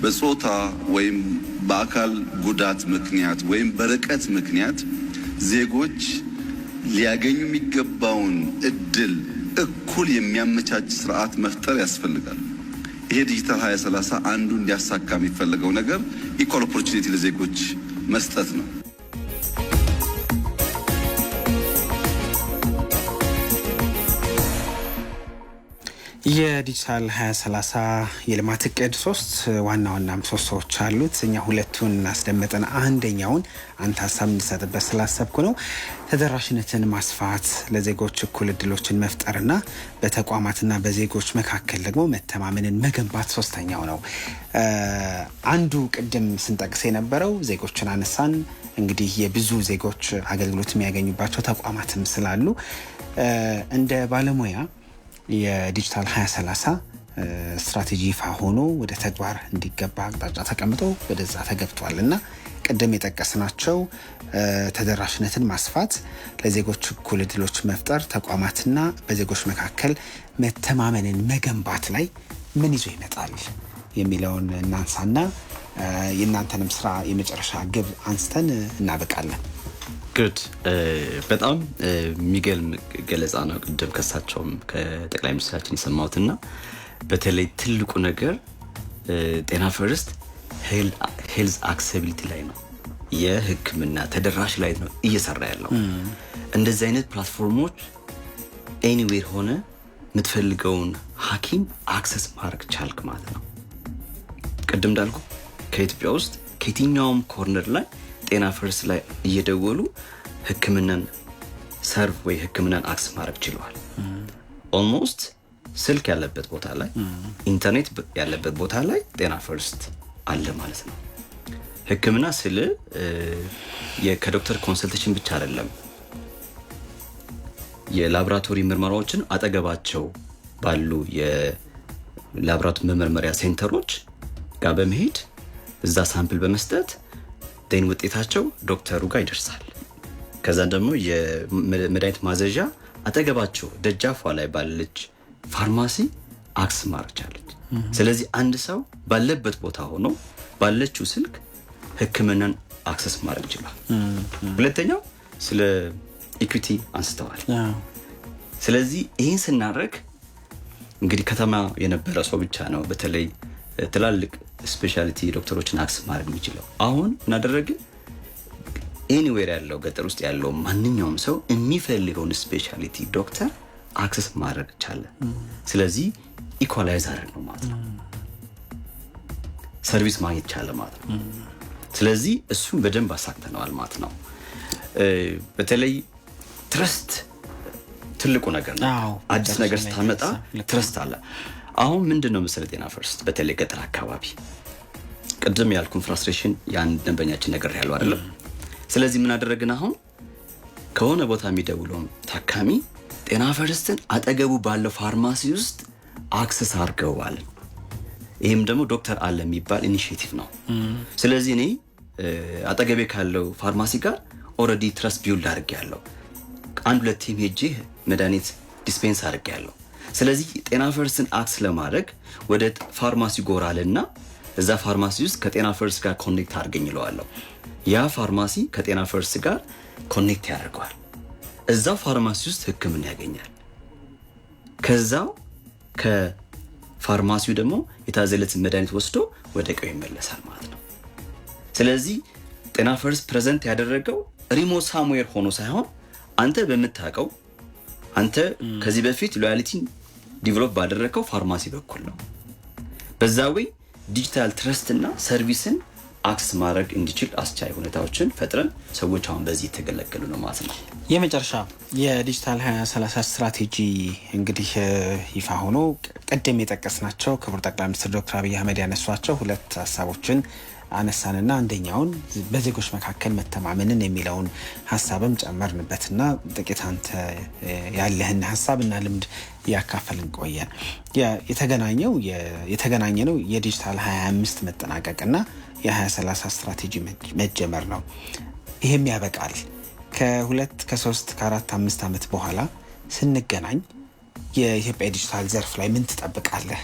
በጾታ ወይም በአካል ጉዳት ምክንያት ወይም በርቀት ምክንያት ዜጎች ሊያገኙ የሚገባውን እድል እኩል የሚያመቻች ስርዓት መፍጠር ያስፈልጋል። ይሄ ዲጂታል 2030 አንዱ እንዲያሳካ የሚፈለገው ነገር equal opportunity ለዜጎች መስጠት ነው። የዲጂታል 2030 የልማት እቅድ ሶስት ዋና ዋና ምሰሶዎች አሉት። እኛ ሁለቱን አስደመጠን። አንደኛውን አንተ ሀሳብ እንድሰጥበት ስላሰብኩ ነው። ተደራሽነትን ማስፋት፣ ለዜጎች እኩል እድሎችን መፍጠርና በተቋማትና በዜጎች መካከል ደግሞ መተማመንን መገንባት ሶስተኛው ነው። አንዱ ቅድም ስንጠቅስ የነበረው ዜጎችን አነሳን። እንግዲህ የብዙ ዜጎች አገልግሎት የሚያገኙባቸው ተቋማትም ስላሉ እንደ ባለሙያ የዲጂታል 2030 ስትራቴጂ ይፋ ሆኖ ወደ ተግባር እንዲገባ አቅጣጫ ተቀምጦ ወደዛ ተገብቷል። እና ቅድም የጠቀስናቸው ተደራሽነትን ማስፋት፣ ለዜጎች እኩል እድሎች መፍጠር፣ ተቋማትና በዜጎች መካከል መተማመንን መገንባት ላይ ምን ይዞ ይመጣል የሚለውን እናንሳና የእናንተንም ስራ የመጨረሻ ግብ አንስተን እናበቃለን። Good፣ በጣም የሚገርም ገለጻ ነው። ቅድም ከሳቸውም ከጠቅላይ ሚኒስትራችን የሰማሁትና በተለይ ትልቁ ነገር ጤና ፈርስት health accessibility ላይ ነው፣ የሕክምና ተደራሽ ላይ ነው እየሰራ ያለው። እንደዚህ አይነት platform ኦች anywhere ሆነ የምትፈልገውን ሐኪም access ማድረግ ቻልክ ማለት ነው። ቅድም እንዳልኩ ከኢትዮጵያ ውስጥ ከየትኛውም corner ላይ ጤና ፈርስት ላይ እየደወሉ ሕክምናን serve ወይ ሕክምናን access ማድረግ ችለዋል። Almost ስልክ ያለበት ቦታ ላይ፣ ኢንተርኔት ያለበት ቦታ ላይ ጤና ፈርስት አለ ማለት ነው። ሕክምና ስል ከዶክተር consultation ብቻ አይደለም። የላቦራቶሪ ምርመራዎችን አጠገባቸው ባሉ የላቦራቶሪ መመርመሪያ center ኦች ጋር በመሄድ እዛ sample በመስጠት then ውጤታቸው ዶክተሩ ጋር ይደርሳል። ከዛን ደግሞ የመድኃኒት ማዘዣ አጠገባቸው ደጃፏ ላይ ባለች ፋርማሲ access ማድረግ ቻለች። ስለዚህ አንድ ሰው ባለበት ቦታ ሆኖ ባለችው ስልክ ህክምናን access ማድረግ ይችላል። ሁለተኛው ስለ equity አንስተዋል። ስለዚህ ይህን ስናደርግ እንግዲህ ከተማ የነበረ ሰው ብቻ ነው በተለይ ትላልቅ specialty ዶክተሮችን access ማድረግ የሚችለው። አሁን ምናደረግን? Anywhere ያለው፣ ገጠር ውስጥ ያለው ማንኛውም ሰው የሚፈልገውን specialty ዶክተር access ማድረግ ቻለ። ስለዚህ equalize አደረግነው ማለት ነው። Service ማግኘት ቻለ ማለት ነው። ስለዚህ እሱን በደንብ አሳክተነዋል ማለት ነው። በተለይ trust ትልቁ ነገር ነው። አዲስ ነገር ስታመጣ trust አለ። አሁን ምንድን ነው መሰለህ፣ ጤና ፈርስት በተለይ ገጠር አካባቢ ቅድም ያልኩን frustration የአንድ ደንበኛችን ነገር ያለው አይደለም። ስለዚህ ምን አደረግን? አሁን ከሆነ ቦታ የሚደውለውን ታካሚ ጤና ፈርስትን አጠገቡ ባለው ፋርማሲ ውስጥ access አድርገዋል። ይህም ደግሞ ዶክተር አለ የሚባል initiative ነው። ስለዚህ እኔ አጠገቤ ካለው ፋርማሲ ጋር already trust build አድርጌያለሁ። አንድ ሁለቴም ሄጄ መድኃኒት dispense አድርጌያለሁ። ስለዚህ ጤና ፈርስትን access ለማድረግ ወደ ፋርማሲ ጎራ እልና እዛ ፋርማሲ ውስጥ ከጤና ፈርስት ጋር connect አድርገኝ ይለዋለሁ። ያ ፋርማሲ ከጤና ፈርስት ጋር connect ያደርገዋል። እዛው ፋርማሲ ውስጥ ሕክምና ያገኛል። ከዛው ከፋርማሲው ደግሞ የታዘለትን መድኃኒት ወስዶ ወደ ቀዬው ይመለሳል ማለት ነው። ስለዚህ ጤና ፈርስት present ያደረገው remote somewhere ሆኖ ሳይሆን አንተ በምታውቀው፣ አንተ ከዚህ በፊት loyalty ን develop ባደረግከው ፋርማሲ በኩል ነው። በዛ way digital trust እና service ን access ማድረግ እንዲችል አስቻይ ሁኔታዎችን ፈጥረን ሰዎች አሁን በዚህ የተገለገሉ ነው ማለት ነው። የመጨረሻ፣ የዲጂታል 2030 ስትራቴጂ እንግዲህ ይፋ ሆኖ ቅድም የጠቀስናቸው ክቡር ጠቅላይ ሚኒስትር ዶክተር አብይ አህመድ ያነሷቸው ሁለት ሀሳቦችን አነሳንና አንደኛውን በዜጎች መካከል መተማመንን የሚለውን ሀሳብም ጨመርንበትና ጥቂት አንተ ያለህን ሀሳብና ልምድ እያካፈልን ቆየን። የተገናኘ ነው የዲጂታል 25 መጠናቀቅና የ2030 ስትራቴጂ መጀመር ነው። ይህም ያበቃል። ከ2፣ ከ3፣ ከ4፣ 5 ዓመት በኋላ ስንገናኝ የኢትዮጵያ ዲጂታል ዘርፍ ላይ ምን ትጠብቃለህ?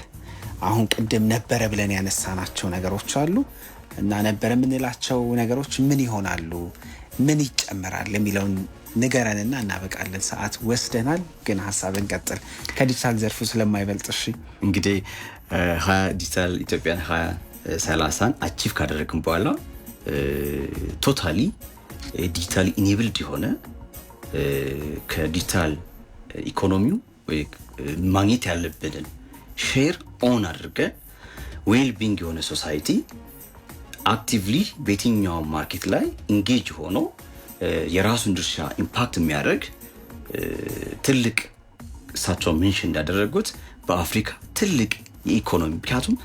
አሁን ቅድም ነበረ ብለን ያነሳናቸው ነገሮች አሉ እና ነበረ የምንላቸው ነገሮች ምን ይሆናሉ? ምን ይጨመራል የሚለውን ንገረንና እናበቃለን። ሰዓት ወስደናል፣ ግን ሀሳብ እንቀጥል ከዲጂታል ዘርፉ ስለማይበልጥ። እሺ። እንግዲህ ዲጂታል ኢትዮጵያን 2030ን achieve ካደረግን በኋላ totally digitally enabled የሆነ፣ ከዲጂታል ኢኮኖሚው ማግኘት ያለብንን share own አድርገን well being የሆነ society actively በየትኛውም market ላይ engage ሆኖ የራሱን ድርሻ impact የሚያደርግ ትልቅ፣ እሳቸው mention እንዳደረጉት በአፍሪካ ትልቅ የኢኮኖሚ፣ ምክንያቱም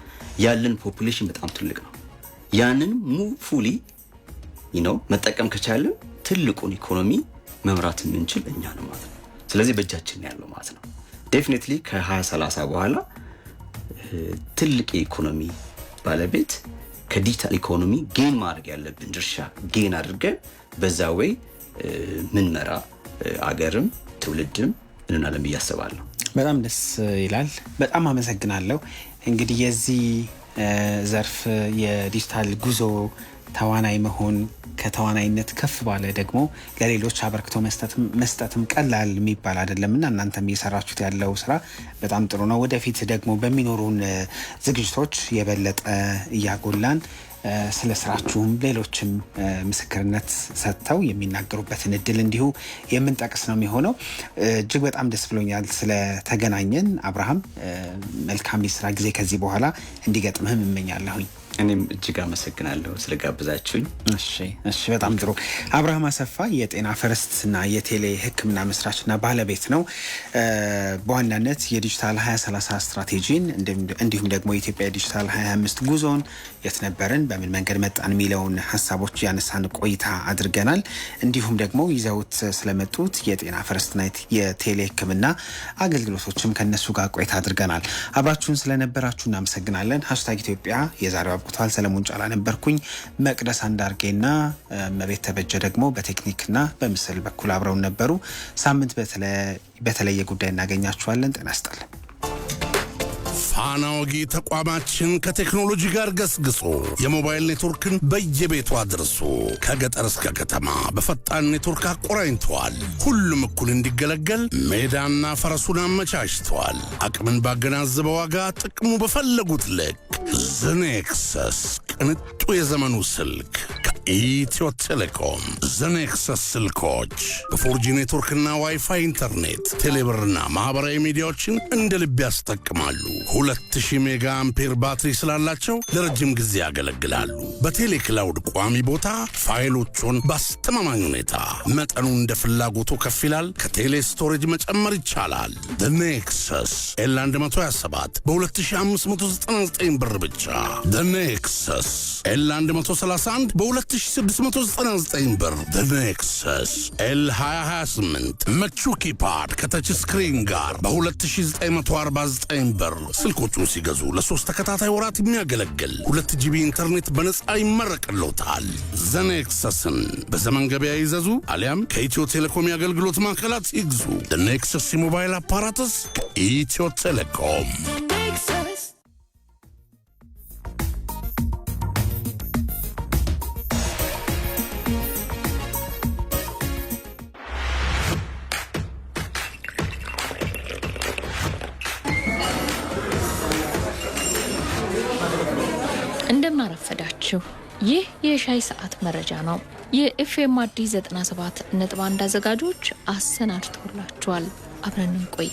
ያለን population በጣም ትልቅ ነው። ያንን fully መጠቀም ከቻልን ትልቁን ኢኮኖሚ መምራት የምንችል እኛ ነው ማለት ነው። ስለዚህ በእጃችን ያለው ማለት ነው። Definitely ከ2030 በኋላ ትልቅ የኢኮኖሚ ባለቤት፣ ከዲጂታል ኢኮኖሚ gain ማድረግ ያለብን ድርሻ gain አድርገን በዛ way ምንመራ አገርም ትውልድም እንሆናለን ብዬ አስባለሁ። በጣም ደስ ይላል። በጣም አመሰግናለሁ። እንግዲህ የዚህ ዘርፍ የዲጂታል ጉዞ ተዋናይ መሆን፣ ከተዋናይነት ከፍ ባለ ደግሞ ለሌሎች አበርክቶ መስጠትም ቀላል የሚባል አይደለም እና እናንተም እየሰራችሁት ያለው ስራ በጣም ጥሩ ነው። ወደፊት ደግሞ በሚኖሩን ዝግጅቶች የበለጠ እያጎላን ስለ ስራችሁም ሌሎችም ምስክርነት ሰጥተው የሚናገሩበትን እድል እንዲሁ የምንጠቅስ ነው የሚሆነው። እጅግ በጣም ደስ ብሎኛል ስለተገናኘን አብርሃም። መልካም የስራ ጊዜ ከዚህ በኋላ እንዲገጥምህም እመኛለሁኝ። እኔም እጅግ አመሰግናለሁ ስለጋበዛችሁኝ። እሺ፣ በጣም ጥሩ። አብርሃም አሰፋ የጤና ፈርስት እና የቴሌ ሕክምና መስራችና ባለቤት ነው። በዋናነት የዲጂታል 2030 ስትራቴጂን እንዲሁም ደግሞ የኢትዮጵያ ዲጂታል 25 ጉዞን፣ የት ነበርን፣ በምን መንገድ መጣን የሚለውን ሀሳቦች ያነሳን ቆይታ አድርገናል። እንዲሁም ደግሞ ይዘውት ስለመጡት የጤና ፈርስትና የቴሌ ሕክምና አገልግሎቶችም ከነሱ ጋር ቆይታ አድርገናል። አብራችሁን ስለነበራችሁ እናመሰግናለን። #ኢትዮጵያ የዛሬው አብቅቷል። ሰለሞን ጫላ ነበርኩኝ። መቅደስ አንዳርጌና መቤት ተበጀ ደግሞ በቴክኒክና በምስል በኩል አብረውን ነበሩ። ሳምንት በተለየ ጉዳይ እናገኛችኋለን። ጤና ይስጥልን። ፋና ወጊ ተቋማችን ከቴክኖሎጂ ጋር ገስግሶ የሞባይል ኔትወርክን በየቤቱ አድርሶ ከገጠር እስከ ከተማ በፈጣን ኔትወርክ አቆራኝተዋል። ሁሉም እኩል እንዲገለገል ሜዳና ፈረሱን አመቻችተዋል። አቅምን ባገናዘበ ዋጋ ጥቅሙ በፈለጉት ልክ ዘኔክሰስ ቅንጡ የዘመኑ ስልክ ከኢትዮ ቴሌኮም። ዘኔክሰስ ስልኮች በ 4G ኔትወርክና ዋይፋይ ኢንተርኔት፣ ቴሌብርና ማኅበራዊ ሚዲያዎችን እንደ ልብ ያስጠቅማሉ። 2000 mega ampere ባትሪ ስላላቸው ለረጅም ጊዜ ያገለግላሉ። በቴሌ cloud ቋሚ ቦታ ፋይሎቹን በአስተማማኝ ሁኔታ፣ መጠኑ እንደ ፍላጎቱ ከፍ ይላል። ከቴሌ storage መጨመር ይቻላል። Nexus L 127 በ2599 ብር ብቻ። Nexus L 131 በ 2699 ብር። Nexus L 2028 ምቹ keypad ከ touch screen ጋር በ2949 ብር። ስልኮቹን ሲገዙ ለ3 ተከታታይ ወራት የሚያገለግል 2 GB ኢንተርኔት በነፃ ይመረቅልዎታል። The Nexus ን በዘመን ገበያ ይዘዙ አሊያም ከኢትዮ ቴሌኮም የአገልግሎት ማዕከላት ይግዙ። Nexus የሞባይል apparatus ከኢትዮ ቴሌኮም። እንደምን አረፈዳችሁ። ይህ የሻይ ሰዓት መረጃ ነው። የኤፍኤም አዲስ 97.1 አዘጋጆች አሰናድተውላችኋል። አብረን እንቆይ።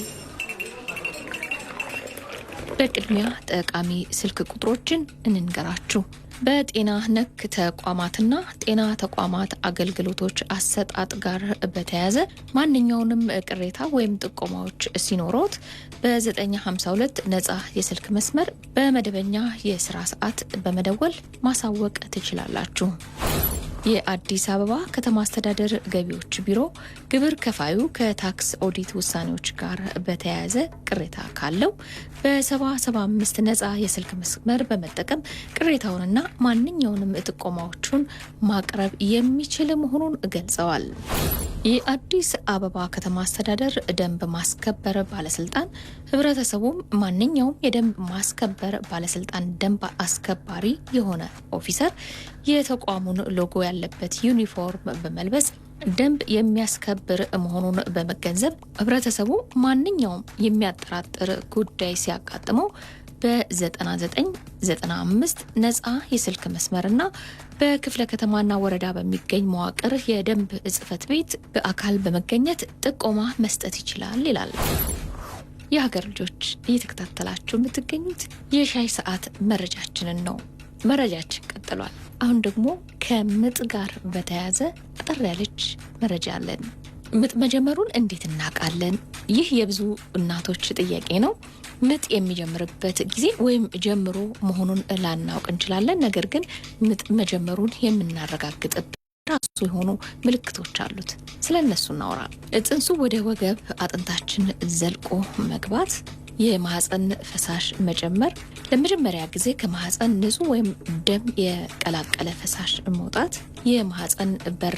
በቅድሚያ ጠቃሚ ስልክ ቁጥሮችን እንንገራችሁ። በጤና ነክ ተቋማትና ጤና ተቋማት አገልግሎቶች አሰጣጥ ጋር በተያያዘ ማንኛውንም ቅሬታ ወይም ጥቆማዎች ሲኖሮት በ952 ነፃ የስልክ መስመር በመደበኛ የስራ ሰዓት በመደወል ማሳወቅ ትችላላችሁ። የአዲስ አበባ ከተማ አስተዳደር ገቢዎች ቢሮ ግብር ከፋዩ ከታክስ ኦዲት ውሳኔዎች ጋር በተያያዘ ቅሬታ ካለው በ775 ነፃ የስልክ መስመር በመጠቀም ቅሬታውንና ማንኛውንም ጥቆማዎቹን ማቅረብ የሚችል መሆኑን ገልጸዋል። የአዲስ አበባ ከተማ አስተዳደር ደንብ ማስከበር ባለስልጣን ህብረተሰቡም ማንኛውም የደንብ ማስከበር ባለስልጣን ደንብ አስከባሪ የሆነ ኦፊሰር የተቋሙን ሎጎ ያለበት ዩኒፎርም በመልበስ ደንብ የሚያስከብር መሆኑን በመገንዘብ ህብረተሰቡ ማንኛውም የሚያጠራጥር ጉዳይ ሲያጋጥመው በ9995 ነፃ የስልክ መስመርና በክፍለ ከተማና ወረዳ በሚገኝ መዋቅር የደንብ ጽሕፈት ቤት በአካል በመገኘት ጥቆማ መስጠት ይችላል ይላል። የሀገር ልጆች፣ እየተከታተላችሁ የምትገኙት የሻይ ሰዓት መረጃችንን ነው። መረጃችን ቀጥሏል። አሁን ደግሞ ከምጥ ጋር በተያያዘ አጠር ያለች መረጃ አለን። ምጥ መጀመሩን እንዴት እናውቃለን? ይህ የብዙ እናቶች ጥያቄ ነው። ምጥ የሚጀምርበት ጊዜ ወይም ጀምሮ መሆኑን ላናውቅ እንችላለን። ነገር ግን ምጥ መጀመሩን የምናረጋግጥበት ራሱ የሆኑ ምልክቶች አሉት። ስለ እነሱ እናውራ። ጽንሱ ወደ ወገብ አጥንታችን ዘልቆ መግባት፣ የማህፀን ፈሳሽ መጨመር፣ ለመጀመሪያ ጊዜ ከማህፀን ንጹህ ወይም ደም የቀላቀለ ፈሳሽ መውጣት፣ የማህፀን በር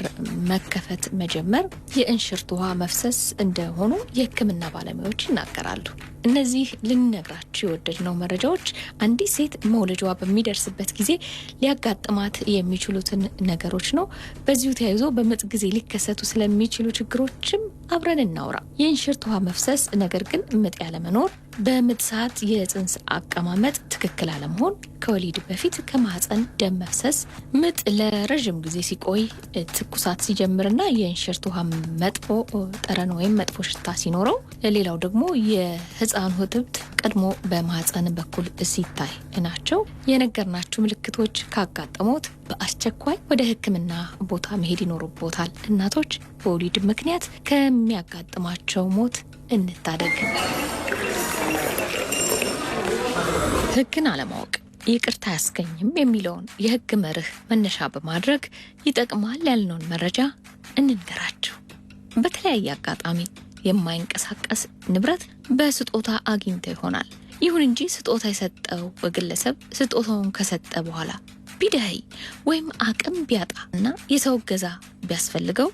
መከፈት መጀመር፣ የእንሽርት ውሃ መፍሰስ እንደሆኑ የሕክምና ባለሙያዎች ይናገራሉ። እነዚህ ልንነግራችሁ የወደድነው መረጃዎች አንዲት ሴት መውለጇ በሚደርስበት ጊዜ ሊያጋጥማት የሚችሉትን ነገሮች ነው። በዚሁ ተያይዞ በምጥ ጊዜ ሊከሰቱ ስለሚችሉ ችግሮችም አብረን እናውራ። የእንሽርት ውሃ መፍሰስ፣ ነገር ግን ምጥ ያለመኖር፣ በምጥ ሰዓት የጽንስ አቀማመጥ ትክክል አለመሆን፣ ከወሊድ በፊት ከማህፀን ደም መፍሰስ፣ ምጥ ለረዥም ጊዜ ሲቆይ፣ ትኩሳት ሲጀምርና የእንሽርት ውሃ መጥፎ ጠረን ወይም መጥፎ ሽታ ሲኖረው፣ ሌላው ደግሞ የህፃኑ እትብት ቀድሞ በማህፀን በኩል ሲታይ ናቸው። የነገርናችሁ ምልክቶች ካጋጠሙት በአስቸኳይ ወደ ሕክምና ቦታ መሄድ ይኖርቦታል። እናቶች በወሊድ ምክንያት ከሚያጋጥማቸው ሞት እንታደግ። ሕግን አለማወቅ ይቅርታ አያስገኝም የሚለውን የሕግ መርህ መነሻ በማድረግ ይጠቅማል ያልነውን መረጃ እንንገራችሁ። በተለያየ አጋጣሚ የማይንቀሳቀስ ንብረት በስጦታ አግኝተው ይሆናል። ይሁን እንጂ ስጦታ የሰጠው ግለሰብ ስጦታውን ከሰጠ በኋላ ቢደኸይ ወይም አቅም ቢያጣ እና የሰው እገዛ ቢያስፈልገው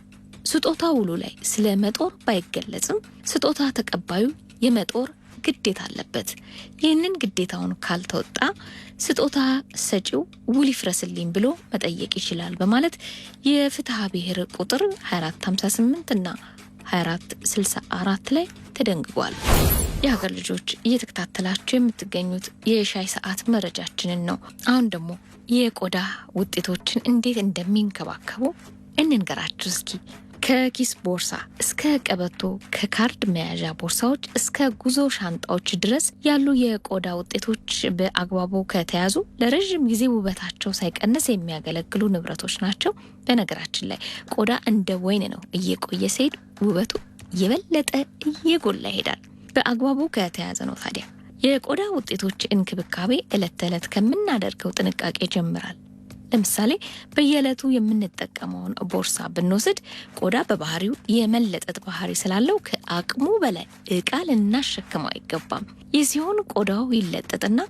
ስጦታ ውሉ ላይ ስለ መጦር ባይገለጽም ስጦታ ተቀባዩ የመጦር ግዴታ አለበት። ይህንን ግዴታውን ካልተወጣ ስጦታ ሰጪው ውል ይፍረስልኝ ብሎ መጠየቅ ይችላል በማለት የፍትሐ ብሔር ቁጥር 2458 እና 2464 ላይ ተደንግጓል። የሀገር ልጆች፣ እየተከታተላችሁ የምትገኙት የሻይ ሰዓት መረጃችንን ነው። አሁን ደግሞ የቆዳ ውጤቶችን እንዴት እንደሚንከባከቡ እንንገራችሁ እስኪ። ከኪስ ቦርሳ እስከ ቀበቶ፣ ከካርድ መያዣ ቦርሳዎች እስከ ጉዞ ሻንጣዎች ድረስ ያሉ የቆዳ ውጤቶች በአግባቡ ከተያዙ ለረዥም ጊዜ ውበታቸው ሳይቀንስ የሚያገለግሉ ንብረቶች ናቸው። በነገራችን ላይ ቆዳ እንደ ወይን ነው። እየቆየ ሲሄድ ውበቱ የበለጠ እየጎላ ይሄዳል። በአግባቡ ከተያዘ ነው። ታዲያ የቆዳ ውጤቶች እንክብካቤ ዕለት ተዕለት ከምናደርገው ጥንቃቄ ይጀምራል። ለምሳሌ በየዕለቱ የምንጠቀመውን ቦርሳ ብንወስድ ቆዳ በባህሪው የመለጠጥ ባህሪ ስላለው ከአቅሙ በላይ እቃ ልናሸክመው አይገባም። ይህ ሲሆን ቆዳው ይለጠጥና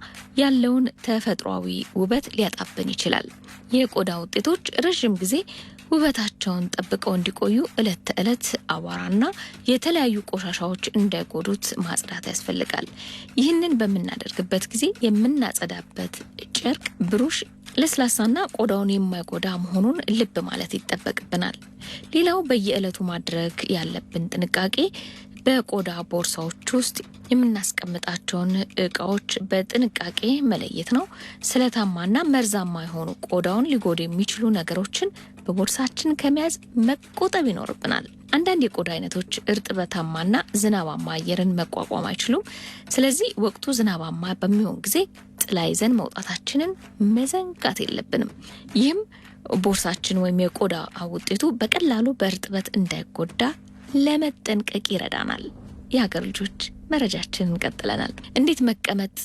ያለውን ተፈጥሯዊ ውበት ሊያጣብን ይችላል። የቆዳ ውጤቶች ረዥም ጊዜ ውበታቸውን ጠብቀው እንዲቆዩ ዕለት ተዕለት አቧራና የተለያዩ ቆሻሻዎች እንዳይጎዱት ማጽዳት ያስፈልጋል። ይህንን በምናደርግበት ጊዜ የምናጸዳበት ጨርቅ፣ ብሩሽ ለስላሳና ቆዳውን የማይጎዳ መሆኑን ልብ ማለት ይጠበቅብናል። ሌላው በየዕለቱ ማድረግ ያለብን ጥንቃቄ በቆዳ ቦርሳዎች ውስጥ የምናስቀምጣቸውን እቃዎች በጥንቃቄ መለየት ነው። ስለታማና መርዛማ የሆኑ ቆዳውን ሊጎዱ የሚችሉ ነገሮችን በቦርሳችን ከመያዝ መቆጠብ ይኖርብናል። አንዳንድ የቆዳ አይነቶች እርጥበታማና ዝናባማ አየርን መቋቋም አይችሉም። ስለዚህ ወቅቱ ዝናባማ በሚሆን ጊዜ ጥላ ይዘን መውጣታችንን መዘንጋት የለብንም። ይህም ቦርሳችን ወይም የቆዳ ውጤቱ በቀላሉ በእርጥበት እንዳይጎዳ ለመጠንቀቅ ይረዳናል። የሀገር ልጆች መረጃችንን ቀጥለናል። እንዴት መቀመጥ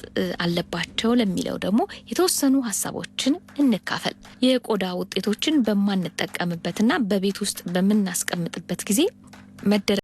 አለባቸው ለሚለው ደግሞ የተወሰኑ ሀሳቦችን እንካፈል። የቆዳ ውጤቶችን በማንጠቀምበትና በቤት ውስጥ በምናስቀምጥበት ጊዜ መደረግ